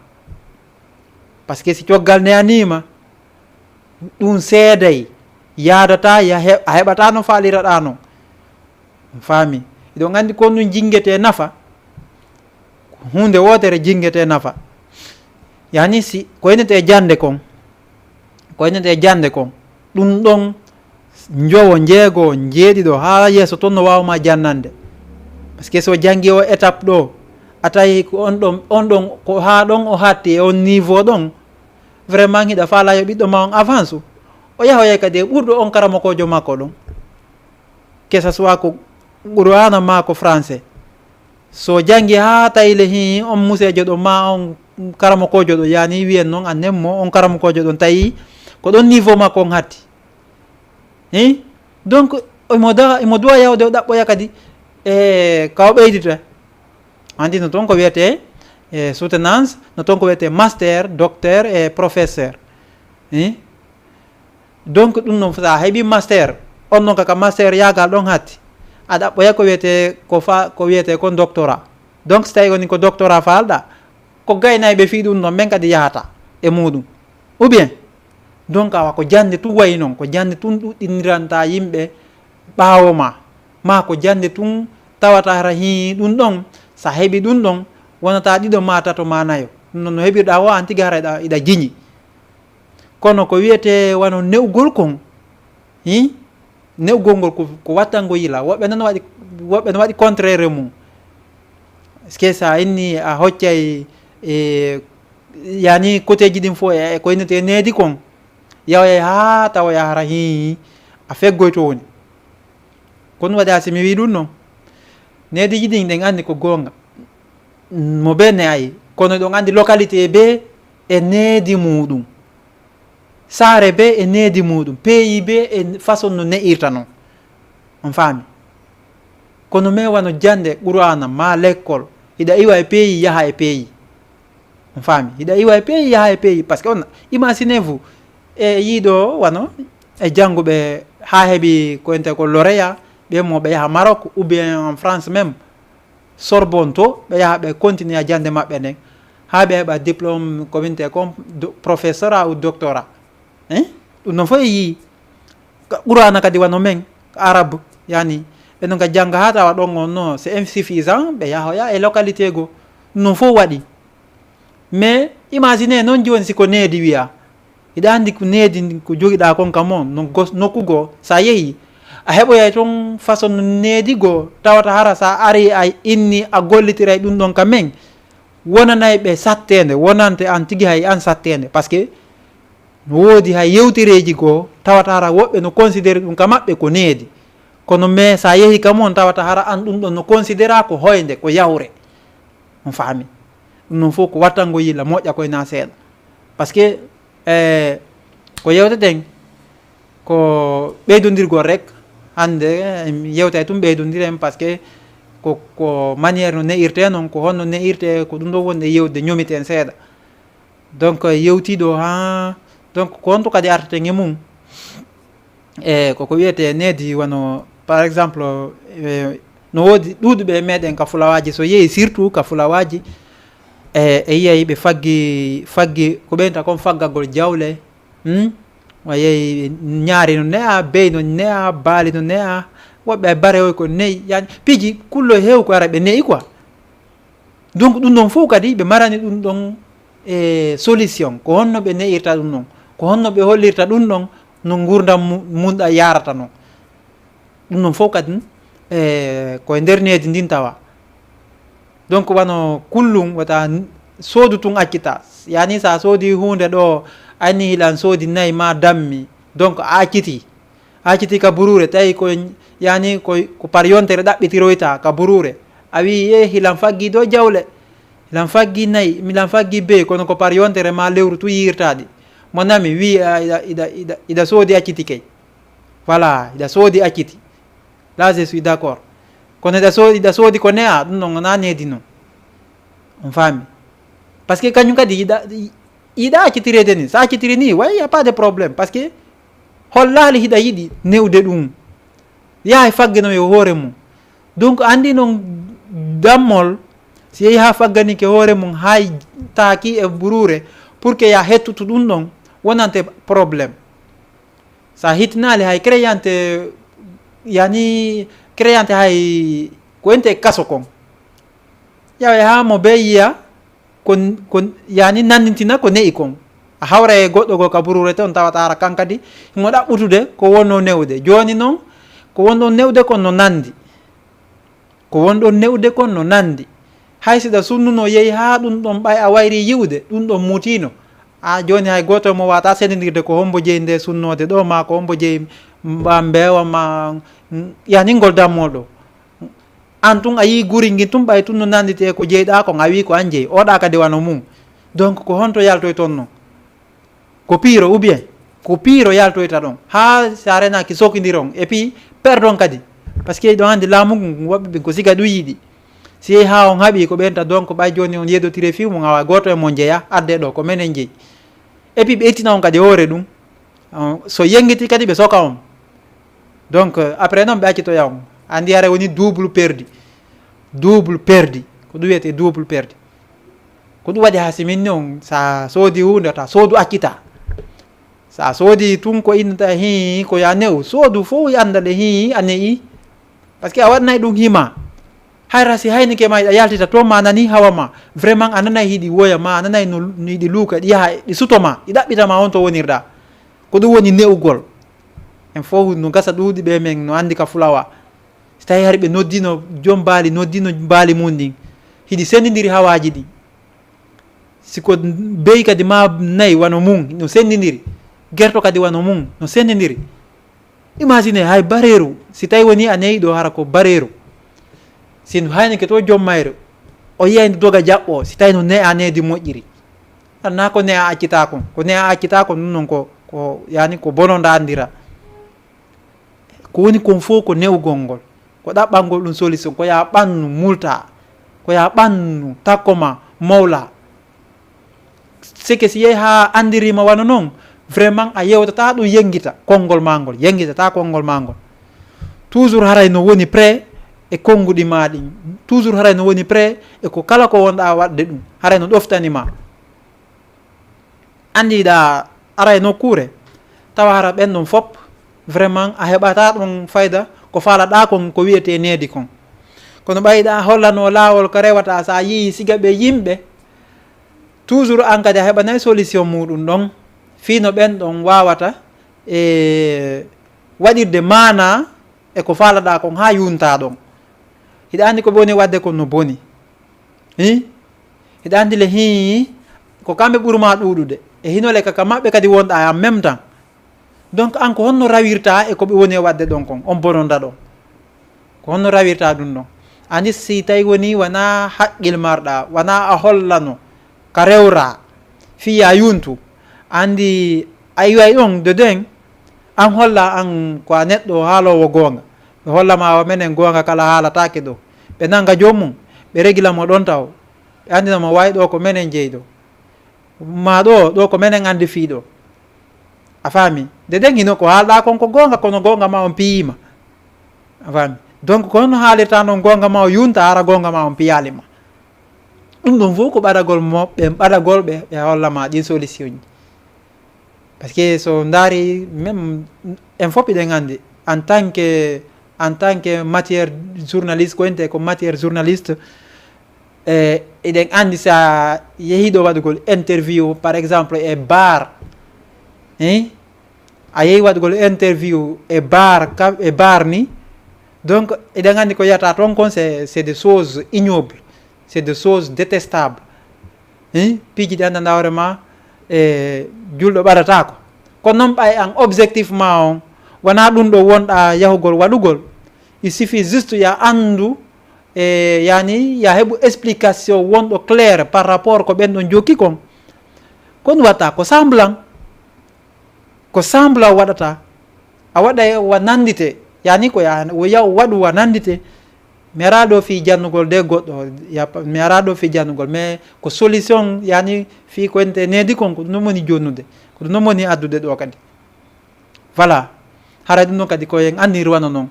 Par ce que si coggal ne'aniima, ɗum seeday, yaadata, ya he-, a heɓata no faaliraɗaa noon. On faami? Eɗon anndi ko ɗum jingetee nafa, ko huunde wootere jingetee nafa. Yani si ko enetee jannde kon, ko enetee jannde kon, ɗum ɗon njowo, njeego, njeeɗiɗo, haa yeeso toon no waawma jannande. Par ce que so janngi o étape ɗo, a tawi ko on ɗon, on ɗon, ko haa ɗon o hatti e on niveau ɗon, vraiment hiɗa faalaa yo ɓiɗɗo ma on avance. O yahoyay kadi e ɓurɗo on karamokoojo makko ɗon. Que ça soit ko Qur'aana maa ko français. So janngi haa tawi le hi on museejo ɗo maa on karamokoojo ɗo, yani wiyen noon a nemmo on karamokoojo ɗon tawi ko ɗon niveau makko on hatti. Hi? Donc, imo da-, imo duwa yawde o ɗaɓɓoya kadi e ka o ɓeydita. Anndi no toon ko wiyetee e soutenance, no toon ko wiyetee master, docteur e professeur. Hi? Donc, ɗum noon, so a heɓii master, on noon kaka master yaagal ɗon hatti, a ɗaɓɓoya ko wiyetee, ko fa-, ko wiyetee ko doctorat. Donc, so tawii woni ko doctorat faalɗaa, ko gaynayɓe fii ɗum noon, ɓen kadi yahata e muuɗum. Ou bien, donc, awa ko jannde tun wayi noon, ko jannde tun ɗuɗɗiniranta yimɓe ɓaawo ma, maa ko jannde tun tawata hara hii ɗum ɗon, so a heɓii ɗum ɗon, wonata ɗiɗo maa tato maa nayo. Ɗum noon no heɓirɗaa o, aan tigi hara iɗa, iɗa jiñi. Kono ko wiyetee wano ne'ugol kon, hi? Ne'ugol ngol ko, ko wattango yila. Woɓɓe noon waɗi, woɓɓe no waɗi contraire mum. Est-ce que so a inni a hoccay, e, yani, koteeji ɗin fof e, e ko innetee needi kon, yahoyay haa tawoya hara hi a feggoy to woni. Kono waɗa si mi wii ɗum noon, neediiji ɗin ɗen anndi ko goonga. Mo bee ne'ay, kono ɗon anndi localité bee e needi muuɗum. Saare bee e needi muuɗum. Pays bee e façon no ne'irta non. On faami? Kono mais wano jannde Qur'aana maa lekkol, hiɗa iwa e pays, yaha e pays. On faami? Hiɗa iwa e pays, yaha e pays. Par ce que on, imaginez-vous, e yiiɗo wano e jannguɓe haa heɓi ko ente ko lauréat, ɓe mo ɓe yaha Maroc ou bien en France même, Sorbonne to, ɓe yaha ɓe continue jannde maɓɓe nden, haa ɓe heɓa diplôme ko wiyetee kon do-, professorat ou doctorat. Hein? Ɗum noon fof e yii. Ka Qur'aana kadi wano men, ka arabe, yani, ɓe no ka jannga haa tawa ɗon on no, c'est insuffisant, ɓe yahoya e localité goo. Ɗum noon fof waɗi. Mais imaginez noon jooni si ko needi wiya. Hiɗa anndi ko needi ndi ko jogiɗaa kon kam on, no gos-, nokku goo, so a yehii, a heɓoyay toon façon no needi goo, tawata hara so a arii a inni a gollitiray ɗum ɗon ka men, wonanay ɓe satteende, wonante aan tigi hay aan satteende. Par ce que no woodi hay yewtereeji goo, tawata hara woɓɓe no considéré ɗum ka maɓɓe ko needi. Kono mais so a yehii ka mon, tawata hara aan ɗum ɗon no considéra ko hoynde, ko yawre. On faami? Ɗum noon fof ko wattango yilla moƴƴa koye na seeɗa. Par ce que, eh, ko yewteten ko ɓeydondirgol rek. Hannde, eh, mi yewtay tun ɓeydondiren par ce que ko, ko manière no ne'irtee noon, ko honno ne'irtee, ko ɗum ɗo wonde yewtude, ñomiten seeɗa. Donc, yewtii ɗo haa, donc, ko honto kadi artaten e mum? E ko, ko wiyetee needi wano, par exemple, e, no woodi ɗuuɗuɓe e meɗen ka fulawaaji, so yehi surtout ka fulawaaji, e, e yiyay ɓe faggi, faggi ko ɓeynta kon faggagol jawle, hmm? A yehi ñaari no ne'a, beyi no ne'a, baali no ne'a, woɓɓe ay barewoy ko ne'i, yani, piiji kullo heew ko ara ɓe ne'i quoi. Donc, ɗum ɗon fof kadi ɓe marani ɗum ɗon e solution. Ko honno ɓe ne'irta ɗum ɗon? Ko honno ɓe hollirta ɗum ɗon no nguurndam mu-, mun ɗa yarata non? Ɗum ɗon fof kadi, e, ko e nder needi ndin tawa. Donc, wano kullum wata n-, Soodu tun accita. Yani sa soodi huunde ɗo, anni hilan soodi nayi ma dammi. Donc a acciti. A acciti ka buruure, tawi ko, yani ko, ko par yontere ɗaɓɓitiroyta ka buruure. A wi, "Ye, hilan faggi do jawle. Hilan faggi nayi, milan faggi bey, kono ko par yontere ma lewru tu yirtaɗi." Mon ami wi, "A, ida, ida, ida, ida soodi acciti kay." Voilà, ida soodi acciti. Là, je suis d'accord. Kono ida soodi, ida soodi ko ne'a, ɗum non na needi non. On faami? Parce que kañum kadi ida, ida accitirede ni. Sa accitiri ni, way, y a pas de problème. Parce que hollaali hiɗa yiɗi newde ɗum. Yahay faggino yo hoore mum. Donc, andi non dammol, si yehi ha fagganike hoore mum, hay taaki e buruure, pour que ya hettutu ɗum ɗon, wonante problème. Sa hittinaali hay créante, yani créante hay ko ente kaso kon. Yawe ha mo be yiya, ko, ko yani nandintina ko ne'i kon. A hawra e goɗɗo go ka buruure ton tawata ara kan kadi himo ɗaɓɓutude ko wonno newde. Joni non, ko wonno newde kon no nandi. Ko wonɗon newde kon no nandi. Hay siɗa sunnuno yehi ha ɗum ɗon ɓay a wayri yi'ude, ɗum ɗon mutino. A joni hay goto mo wata sendindirde ko hombo jeyi nde sunnode ɗo, ma ko hombo jeyi mba mbewa ma, yani ngol dammol ɗo. An tun a yi guri ngin tun ɓay tun no nanditi e ko jeyɗa kon, a wi ko an jeyi. Oɗa kadi wano mum. Donc ko honto yaltoyton non? Ko piiro ou bien? Ko piiro yaltoyta ɗon. Ha sa renaki sokindiron. Et puis perdon kadi. Parce que ɗon andi laamu ngun woɓɓe ɓen ko siga ɗum yiɗi. Si yehi ha on haɓi ko ɓenta, donc ɓay joni on yeddotire fiw mum, awa goto e mon jeya, adde ɗo ko menen jeyi. Et puis ɓe ittina on kadi hoore ɗum. On, so yengiti kadi ɓe soka on. Donc, euh, après non ɓe accitoya on. Andi hare woni double perdu. Double perdu. Ko ɗum wiyete double perdu. Ko ɗum waɗi ha siminni on, sa soodi hunde, ta soodu accita. Sa soodi tun ko innata hi, ko ya ne'u. Soodu fof yandale hi, a ne'i. Parce que a waɗnay ɗum hima. Hayra si haynike ma, a yaltita to ma nani hawa ma. Vraiment, a nanay hiɗi woya ma, a nanay no, no hiɗi luuka, ɗi yaha, ɗi suto ma, ɗi ɗaɓɓita ma on to wonirɗa. Ko ɗum woni ne'ugol. En fof no gasa ɗuuɗi ɓe men no andi ka fulawa. Si tawi hari ɓe noddino joom baali, noddino baali mum ɗin. Hiɗi sendindiri hawaaji ɗin. Si ko beyi kadi ma nayi wano mum, no sendindiri. Gerto kadi wano mum, no sendindiri. Imagine hay bareeru, si tawi woni a neyi ɗo hara ko bareeru. Si ndu haynike to joom mayru, o yiyay ndu doga jaɓɓo, si tawi no ne'a needi moƴƴiri. Anna ko ne'a accita kon, ko ne'a accita kon ɗum non ko, ko yani ko bonondandira. Ko woni kon fof ko ne'ugol ngol, ko ɗaɓɓangol ɗum solution, ko ya ɓannu multa, ko ya ɓannu takkoma mawla. Seke si yehi ha andirima wano non, vraiment a yewtata ɗum yengita konngol ma ngol, yengitata konngol ma ngol. Toujours haray no woni prêt e konnguɗi ma ɗin. Toujours haray no woni prêt e ko kala ko wonɗa waɗde ɗum. Haray no ɗoftani ma. Andiɗa ara e nokkuure, tawa hara ɓen ɗon fop, vraiment a heɓata ɗon fayda ko falaɗa kon ko wiyete needi kon. Kono ɓayɗa hollano laawol ko rewata sa yii siga ɓe yimɓe, toujours an kadi a heɓanay solution muɗum ɗon, fii no ɓen ɗon wawata e waɗirde maana e ko falaɗa kon ha yunta ɗon. Hiɗa andi ko ɓe woni wadde kon no boni. Hi? Hiɗa andi le hi ko kamɓe ɓuruma ɗuɗude. E hino le ka, ka maɓɓe kadi wonɗa en même temps. Donc an ko honno rawirta e ko ɓe woni e wadde ɗon kon, on bononda ɗon? Ko honno rawirta ɗum ɗon? Andi si tawi woni wona haqqil marɗa, wona a hollano ka rewra, fiya yuntu. Andi a iway ɗon de den, an holla an ko a neɗɗo haalowo goonga. Ɓe hollama o menen goonga kala haalatake ɗo. Ɓe nanga joom mum, ɓe regila mo ɗon taw. Ɓe andina mo way ɗo ko menen jeyɗo. Ma ɗo, ɗo ko menen andi fii ɗo. A faami? De den hino ko haalɗa kon ko goonga, kono goonga ma on piyima. A faami? Donc ko honno haalirta non goonga ma o yunta, hara goonga ma on piyali ma. Ɗum ɗon fof ko ɓadagol mo, ɓe ɓadagol ɓe, ɓe hollama ɗin solution ji. Parce que so ndaari, même en fof eɗen anndi, en tant que, en tant que matière journaliste, ko ente ko matière journaliste, e eɗen anndi sa yehiɗo waɗugol interview, par exemple, e bar, hein? A yehi waɗugol interview e bar, ka, e bar ni, donc eɗen anndi ko yiyata toon kon, c'est, c'est des choses ignobles, c'est des choses détestables. Piiji ɗi anndanɗaa hoore ma e julɗo ɓaɗataako. Kono noon ɓay an objectif ma on wonaa ɗum ɗo wonɗaa yahugol waɗugol. Il suffit juste ya anndu e yani ya heɓu explication wonɗo clair par rapport ko ɓen ɗon jokki kon. Kon watta ko semblant. Ko semblant waɗata. A waɗay wa nanndite. Yani ko ya wo yaw waɗu wa nanndite. Mi araa ɗo fii jannugol de goɗɗo. Ya pa- mi araa ɗo fii jannugol. Mais ko solution yani fii ko ente needi kon ko ɗum ɗon woni jonnude. Ko ɗum ɗon woni addude ɗo kadi. Voilà. Haray ɗum ɗon kadi ko en anndi ruwano noon.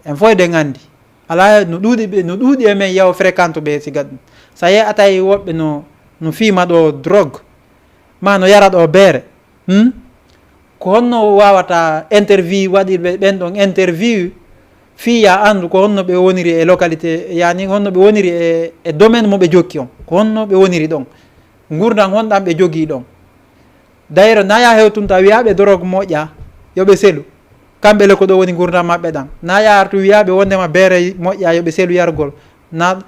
En fof eɗen anndi. Alaa no ɗuuɗi ɓe, no ɗuuɗi e men yaw fréquente ɓe siga ɗum. So a yehi a tawi woɓɓe no, no fiima ɗo drogue, ma no yara ɗo beere. Hmm? Ko honno wawata interview waɗirɓe ɓen ɗon interview fii ya anndu ko honno ɓe woniri e localité, yani honno ɓe woniri e, e domaine mo ɓe jokki on. Ko honno ɓe woniri ɗon. Ngurdam honɗam ɓe jogii ɗon. Dayro na ya hewtunta wiyaaɓe drogue moƴƴa yo ɓe selu. Kamɓe le ko ɗo woni ngurdam maɓɓe ɗam. Na ya artu wiyaaɓe wondema beere moƴƴa yo ɓe selu yargol. Na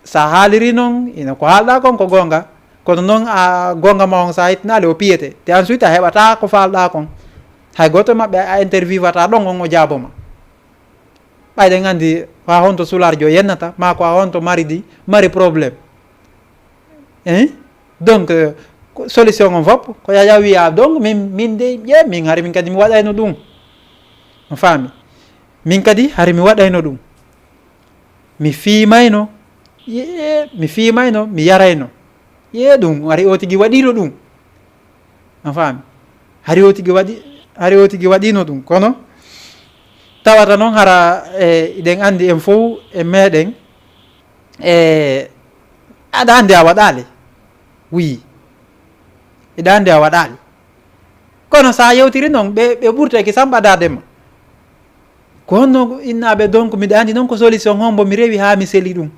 sa haaliri noon ina ko haalɗa kon ko goonga. Kono noon a goonga ma on sa ittinaali o piyete. Te ensuite a heɓata ko faalɗa kon. Hay gooto maɓɓe a interviewata ɗon on o jaaboma. Ɓayɗen anndi ko haa honto sularjo yennata, maa ko haa honto mari di, mari problème. Hein? Donc, euh, ko solution on fof, ko yaya wiya, donc, min, min de, ƴe, min hari min kadi mi waɗayno ɗum. On faami? Min kadi hari mi waɗayno ɗum. Mi fiimayno, ye, mi fiimayno, mi yarayno. Ye ɗum, hari o tigi waɗino ɗum. A faami? Hari o tigi waɗi, hari o tigi waɗino ɗum. Kono tawata noon hara, e, eɗen anndi en fof e meɗen, e, aɗa anndi a waɗaali. Oui. Eɗa anndi a waɗaali. Kono sa yewtiri noon, ɓe, ɓe ɓurtaki samɓadaade ma. Ko honno innaaɓe, donc, miɗa anndi noon ko solution hombo mi rewi haa mi seli ɗum.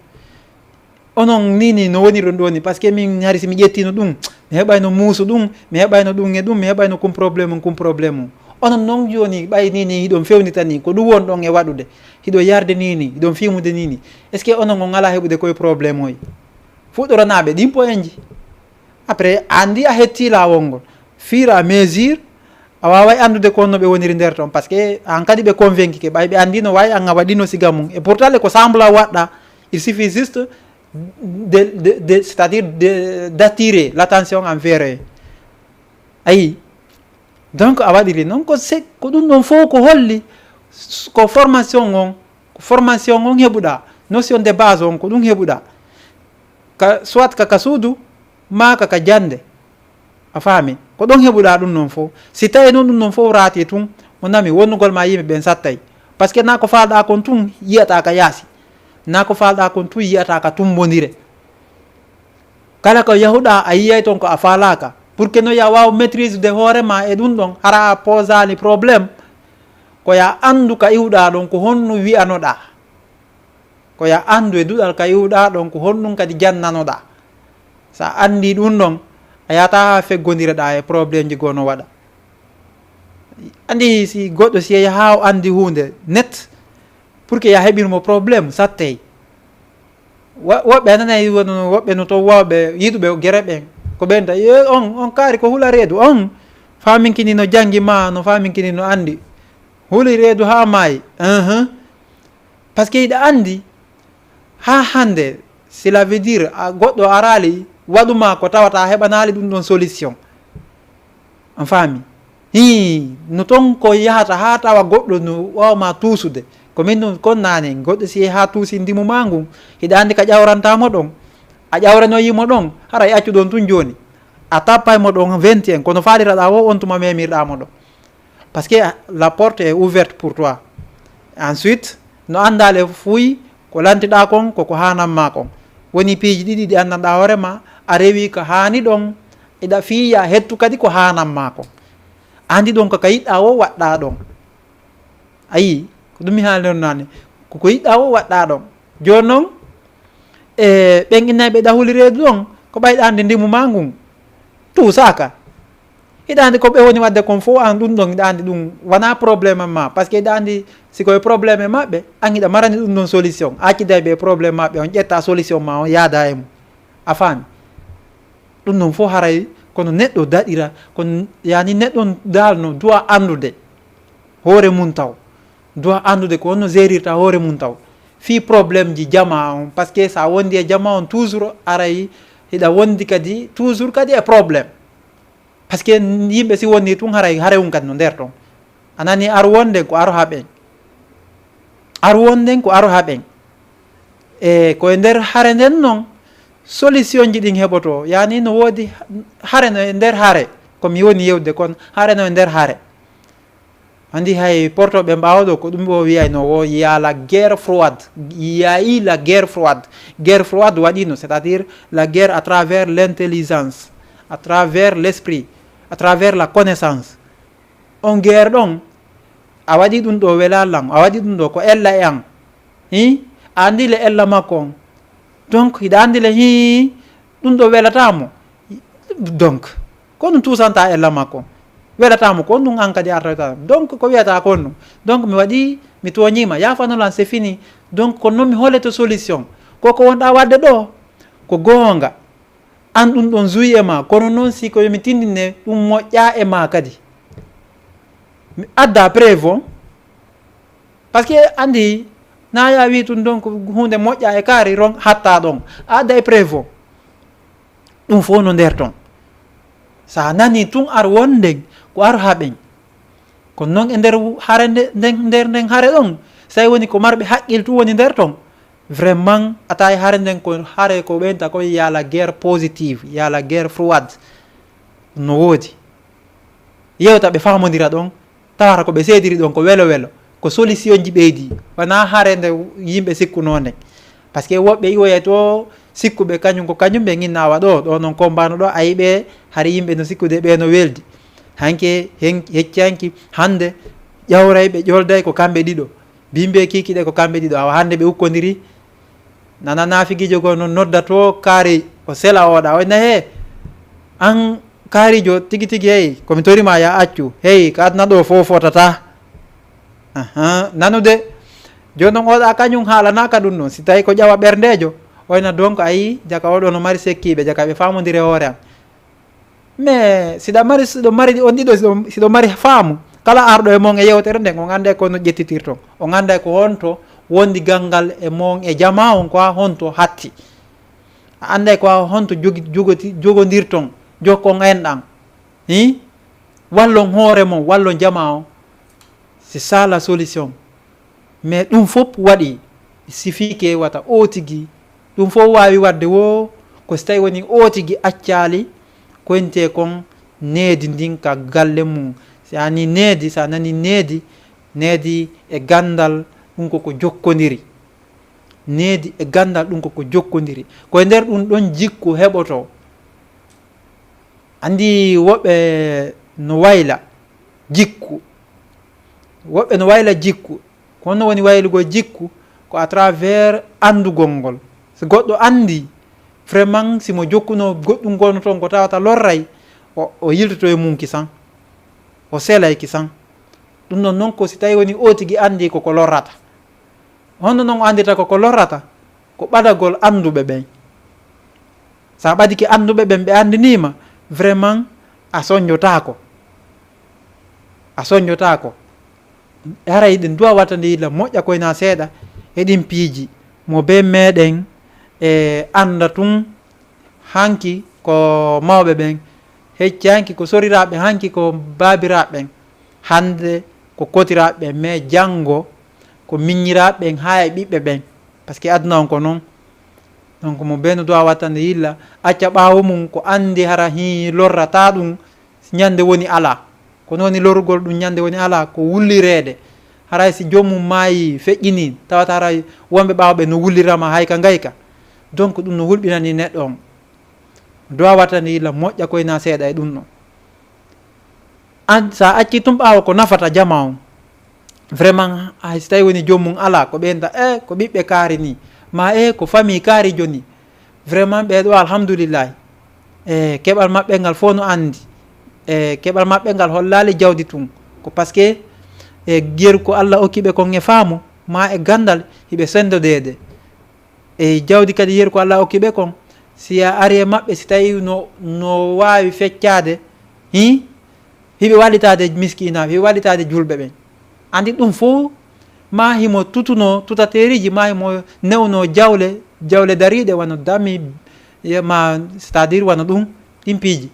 Onon ni, ni no woniron ɗo ni, parce que min hari si mi ƴettino ɗum, mi heɓayno muusu ɗum, mi heɓayno ɗum e ɗum, mi heɓayno kum problème, kum problème. Onon noon jooni, ɓay ni, ni hiɗon fewnitani, ko ɗum won ɗon e waɗude, hiɗo yarde ni, ni, hiɗon fimude ni, ni. Est-ce que onon on alaa heɓude koye problème oy? Fuɗɗoranaaɓe ɗin poinji. Après, anndi a hetti laawol ngol. Fur et à mesure, a waaway anndude ko honno ɓe woniri nder ton. Parce que an kadi ɓe convaincu ke, ɓay ɓe anndi no waawi an a waɗino siga mum. Et pourtant, le ko semblant waɗɗa, il suffit juste de, de, de, c'est-à-dire de, d'attirer l'attention envers eux. Ayi. Donc, a waɗiri noon, ko se-, ko ɗum ɗon fof ko holli s-, ko formation on, ko formation on heɓuɗa, notion de base on, ko ɗum heɓuɗa. Ka, soit ka, ka suudu, maa ka, ka jannde. A faami? Ko ɗon heɓuɗa ɗum noon fof. Si tawi noon ɗum noon fof raati tun, mo nami wonnugol ma yimɓe ɓen sattay. Parce que na ko faalɗa kon tun yiyata ka yaasi. Na ko faalɗa kon tun yiyata ka tumbondire. Kala ko yahuɗa, a yiyay ton ko a faalaaka. Pour que no ya waaw maîtrise de hoore ma e ɗum ɗon, hara a posaali problème. Ko ya anndu ka iwɗa ɗon, ko honno wi'anoɗa. Ko ya anndu e duɗal ka iwɗa ɗon, ko honɗum kadi jannanoɗa. Sa anndi ɗum ɗon, a yahata haa feggondireɗa e problème ji goo no waɗa. Anndi si goɗɗo si yahi haa o anndi huunde net, pour que ya heɓir mo problème, sattey. Wa-, woɓɓe a nanay wono, woɓɓe no to wawɓe yiɗuɓe gere ɓen. Ko ɓen ta, "Ye, on, on kaari ko hula reedu, on faaminkini no janngi ma, no faaminkini no anndi. Huli reedu haa maayi." Uhum. Parce que iɗa anndi, haa hannde, cela veut dire, a, goɗɗo araali waɗu ma ko tawata a heɓanaali ɗum ɗon solution. A faami? Hii, no ton ko yahata haa tawa goɗɗo no waawma tuusude. Ko min ɗum kon naane, goɗɗo si yehi haa tuusi ndimu maa ngun, hiɗa anndi ka ƴawranta mo ɗon. A ƴawranoyi mo ɗon, haray accu ɗon tun jooni. A tappay mo ɗon vingt et un, kono faaliraɗa wo on tuma memirɗa mo ɗon. Parce que la porte est ouverte pour toi. Ensuite, no anndaale fuy ko lantiɗa kon, ko ko haanan ma kon. Woni piiji ɗiɗi ɗi anndanɗa hoore ma, a rewi ka haani ɗon, iɗa fiya hettu kadi ko haanan ma kon. Anndi ɗon ko ka yiɗɗa wo waɗɗa ɗon. A yii, ko ɗum mi haalnoo naane. Ko ko yiɗɗa wo waɗɗa ɗon. Jooni noon, e ɓen innayɓe ɗa huli reedu ɗon, ko ɓayɗa anndi ndimu ma ngun. Tuusaaka. Hiɗa anndi ko ɓe woni waɗde kon fof, an ɗum ɗon hiɗa anndi ɗum wonaa problème am ma. Parce que hiɗa anndi si koye problème e maɓɓe, an hiɗa marani ɗum ɗon solution. A acciday ɓe problème maɓɓe, on ƴetta solution ma, on yaada e mum. A faami? Ɗum ɗon fof haray kono neɗɗo daɗira, kono yani neɗɗo on dal no doit anndude hoore mum taw, doit anndude ko honno gérirta hoore mum taw. Fii problème ji jama on, parce que sa wondi e jama on toujours aray hiɗa wondi kadi toujours kadi e problème. Parce que yimɓe si wondi tun haray, haray un kadi no nder ton. A nani ar wonden ko aro haɓen. Ar wonden ko aro haɓen. E ko e nder hare nden non, solution ji ɗin heɓoto. Yani no woodi hare no e nder hare. Ko mi woni yewde kon, hare no e nder hare. Andi hay portoɓe ɓaawo ɗo ko ɗum o wiyayno wo, il y a la guerre froide. Il y a eu la guerre froide. Guerre froide waɗino, c'est-à-dire la guerre à travers l'intelligence, à travers l'esprit, à travers la connaissance. On guerre ɗon, a waɗi ɗum ɗo wela lan, a waɗi ɗum ɗo ko ella e an. Hi? A andi le ella makko on. Donc, hiɗa andi le hi ɗum ɗo welata mo. Donc, ko ɗum tusanta ella makko. Welata mo ko ɗum an kadi artata. Donc, ko wiyata ko ɗum. Donc, mi waɗi, mi tooñima. Yafano lan, c'est fini. Donc, ko non mi holeto solution. Ko ko wonɗa waɗde ɗo, ko goonga. An ɗum ɗon juyi e ma. Kono noon si ko yomi tindine ɗum moƴƴa e ma kadi. Mi adda preuve on. Parce que andi, na ya wi tun donc hunde moƴƴa e kaari ron hatta ɗon. A adda e preuve on. Ɗum fof no nder ton. Sa nani tun ar wonden, ko ar haɓen. Kono noon e nder hare nde-, nden, nder nden hare ɗon, so tawi woni ko marɓe haqqil tun woni nder ton, vraiment, a tawi hare nden ko hare ko ɓeynta ko y a la guerre positive, y a la guerre froide. No woodi. Yewta ɓe famondira ɗon, tawata ko ɓe seediri ɗon ko welo welo, ko solution ji ɓeydi, wona hare nde yimɓe sikkunoo nden. Parce que woɓɓe iwoyay to sikkuɓe kañum ko kañum ɓe ŋinnaawa ɗo, ɗo noon kombano ɗo, ayi ɓe, hari yimɓe no sikkude ɓe no weldi. Hanke, hen, hecci hanki, hannde, ƴawray ɓe ƴolday ko kamɓe ɗiɗo. Bimbe kikiɗe ko kamɓe ɗiɗo, awa hannde ɓe ukkondiri. Nana naafigiijo goo no nodda to kaari, o sela o waɗa, o inna, "He, an kaarijo tigi tigi, hey, ko mi torima ya accu, hey, ka aduna ɗo fof fotata." Ahan, nanude. Jooni noon oɗa kañum haalanaaka ɗum ɗon. Si tawi ko ƴawa ɓerndeejo, oyna donc ayi, jaka oɗo no mari sekkiiɓe, jaka ɓe faamondire hoore am. Mais siɗa mari, siɗo mari on ɗiɗo, siɗo, siɗo mari faamu, kala arɗo e mon e yewtere nden, on annday ko no ƴettitirton. On annday ko honto wondi ganngal e mon e jamaa on, ko haa honto hatti. A annday ko haa honto jogi-, jogoti-, jogondirton, jokkon enɗan. Hi? Wallon hoore mon, wallon jamaa on. C'est ça la solution. Mais ɗum fof waɗi, sifiike wata ootigi. Ɗum fof waawi waɗde wo, ko si tawi woni ootigi accaali, koyntee kon needi ndin ka galle mum. Si a ni needi, so a nani needi, needi e ganndal, ɗum ko ko jokkondiri. Needi e ganndal, ɗum ko ko jokkondiri. Ko e nder ɗum ɗon jikku heɓoto. Anndi woɓɓe no wayla jikku. Woɓɓe no wayla jikku. Ko honno woni waylugol jikku? Ko à travers anndugol ngol. So goɗɗo anndi, vraiment, si mo jokkuno goɗɗum ngol toon ko tawata lorray, o, o yiltoto e mum kisan. O selay kisan. Ɗum ɗon noon ko si tawi woni o tigi anndi ko ko lorrata. Honno noon o anndirta ko ko lorrata? Ko ɓadagol annduɓe ɓen. So a ɓadike annduɓe ɓen, ɓe anndiniima, vraiment, a soñjotaako. A soñjotaako. Haray ɗin duwa watta nde yilla moƴƴa koyna seeɗa e ɗin piiji. Mo bee meɗen e annda tun hanki ko mawɓe ɓen, hecci hanki ko soriraaɓe, hanki ko baabiraaɓe ɓen, hannde ko kotiraaɓe ɓen, mais janngo ko miññiraaɓe ɓen haa e ɓiɓɓe ɓen. Parce que aduna on ko non. Donc mo bee no duwa watta nde yilla, acca ɓaawo mum ko anndi hara hii lorrata ɗum, ñande woni alaa. Ko noon woni lorrugol ɗum ñande woni alaa, ko wullireede. Haray si joomum maayi, feƴƴinii, tawata haray wonɓe ɓaawo ɓe no wullirama hay ka ngayka. Donc ɗum no hulɓinani neɗɗo on. Duwa watta nde yilla moƴƴa koyna seeɗa e ɗum ɗon. An, sa acci tun ɓaawo ko nafata jama on. Vraiment, hay si tawi woni joomum alaa, ko ɓeynta, eh, ko ɓiɓɓe kaari ni. Ma, eh, ko famille kaarijo ni. Vraiment, ɓee ɗo, alhamdulillahi. E keɓal maɓɓe ngal fof no anndi. E keɓal maɓɓe ngal hollaali jawdi tun. Ko parce que e yeru ko Allah okki ɓe kon e faamu, ma e ganndal, hiɓe senndodeede. E jawdi kadi yeru ko Allah okki ɓe kon, Si a ari e maɓɓe, si tawi no, no waawi feccaade, hi? Hiɓe wallitaade miskinaaɓe, hiɓe wallitaade julɓe ɓen. Anndi ɗum fof, ma himo tutuno tutateeriji, ma himo newno jawle, jawle dariiɗe wano dami, e ma, c'est-à-dire wano ɗum, ɗin piiji.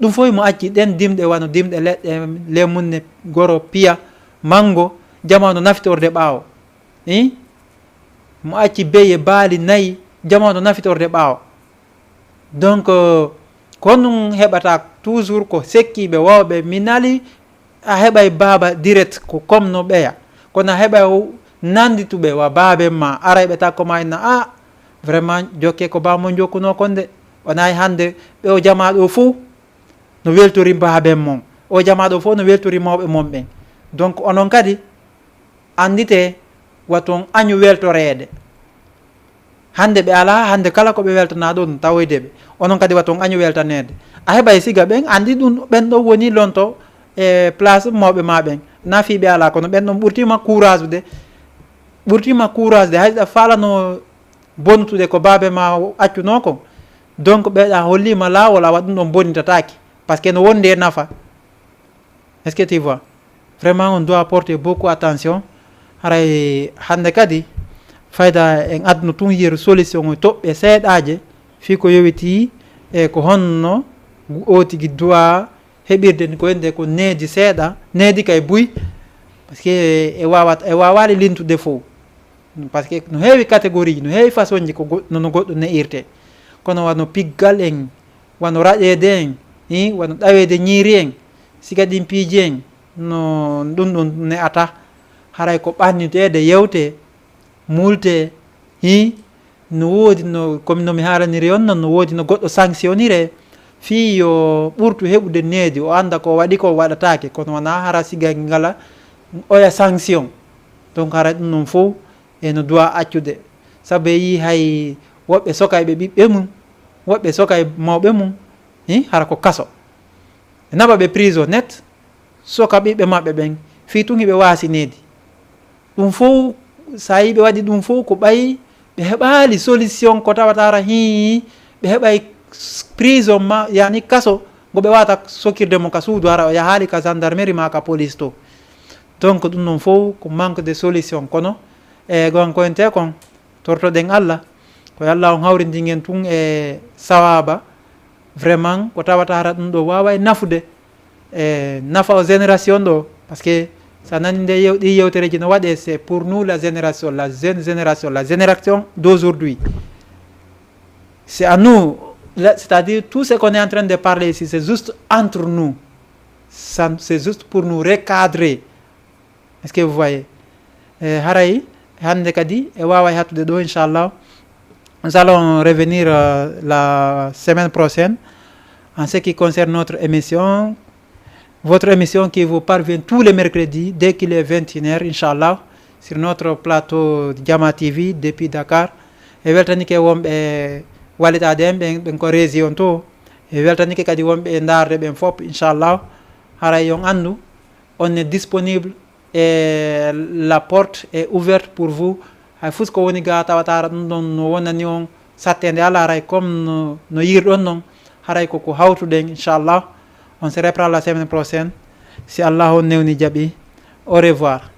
Ɗum fof himo acci ɗen dimɗe wano dimɗe leɗɗe, lemunne, goro, piya, mango, jamaa no nafitorde ɓaawo. Hi? Mo acci beye, baali, nayi, jamaa no nafitorde ɓaawo. Donc, euh, ko ɗum heɓata toujours ko sekkiiɓe wawɓe. Mi nali a heɓay baaba direct ko comme no ɓeya. Kono a heɓay o nandituɓe wa baaben ma, aray ɓe takko ma inna, "Ah, vraiment, jokke ko baa mon jokkunoo kon de. Wonay hannde ɓe o jamaa ɗo fof no weltori baaben mon. O jamaa ɗo fof no weltori mawɓe mon ɓen." Donc, onon kadi, annditee, waton añu weltoreede. Hannde ɓe alaa, hannde kala ko ɓe weltanaa ɗon tawoyde ɓe. Onon kadi waton añu weltaneede. A heɓay siga ɓen, anndi ɗum ɓen ɗon woni lonto e place mawɓe ma ɓen. Na fii ɓe alaa, kono ɓen ɗon ɓurtima courage de. Ɓurtima courage de, hay ɗa faalano bonutude ko baabe ma accunoo kon. Donc ɓeɗa hollima laawol awa ɗum ɗon bonitataake. Parce que no wonde e nafa. Est-ce que tu vois? Vraiment, on doit porter beaucoup attention. Haray hannde kadi, fayda en adduno tun yeru solution e toɓɓe seeɗaaje, fii ko yowiti e ko honno o tigi duwa heɓirde ni ko wonde ko needi seeɗa, needi kay buy, parce que e waawat-, e waawaali lintude fof. Parce que no heewi catégorie ji, no heewi façon ji ko go-, no, no goɗɗo ne'irte. Kono wano piggal en, wano raƴeede en, hi, wano ɗaweede ñiiri en, siga ɗin piiji en, no ɗum ɗum ne'ata. Haray ko ɓanniteede, yewte, multe, hi, no woodi no, comme no mi haalaniri on non, no woodi no goɗɗo sanctionnire, fii yo ɓurtu heɓude needi, o annda ko waɗi ko waɗataake, kono wonaa hara siga ngala oya sanction. Donc hara ɗum ɗon fof e no duwa accude. Sabu e yii hay woɓɓe sokay ɓe ɓiɓɓe mum, woɓɓe sokay mawɓe mum, hi, hara ko kaso. Ɓe naɓa ɓe prison net, soka ɓiɓɓe maɓɓe ɓen, fii tun hiɓe waasi needi. Ɗum fof, so a yii ɓe waɗi ɗum fof, ko ɓay ɓe heɓaali solution ko tawata hara hii, ɓe heɓay prison ma, yani kaso, ngo ɓe wata sokirde mo ka suudu, hara o yahaali ka gendarmerie ma ka police to. Donc ɗum ɗon fof ko manque de solution. Kono e gonkoyente kon, tortoɗen Allah, ko yo Allah on hawrindin en tun e sawaaba. Vraiment, ko tawata hara ɗum ɗo waaway nafude, e nafa o génération ɗo, parce que so a nani nde yew-, ɗi yewtereji no waɗe, c'est pour nous la génération, la jeune génération, la génération d'aujourd'hui. C'est à nous, là, c'est-à-dire tout ce qu'on est en train de parler ici, c'est juste entre nous. Ça, c'est juste pour nous recadrer. Est-ce que vous voyez? Eh, haray, hannde kadi, e waaway hattude ɗo, inchallah. Nous allons revenir, euh, la semaine prochaine en ce qui concerne notre émission. Votre émission qui vous parvient tous les mercredis dès qu'il est vingt et une heures, inchallah, sur notre plateau Jama T V depuis Dakar. E weltanike wonɓe wallitaade en ɓen, ɓen ko région to. E weltanike kadi wonɓe e ndaarde ɓen fof, inchallah. Haray on anndu, on est disponible et la porte est ouverte pour vous. Hay fus ko woni ga tawata hara ɗum ɗon no wonani on satteende Allah, haray comme no, no yiirɗon non, haray ko ko hawtuɗen, inchallah. On se reprend la semaine prochaine, si Allah on newni jaɓi. Au revoir.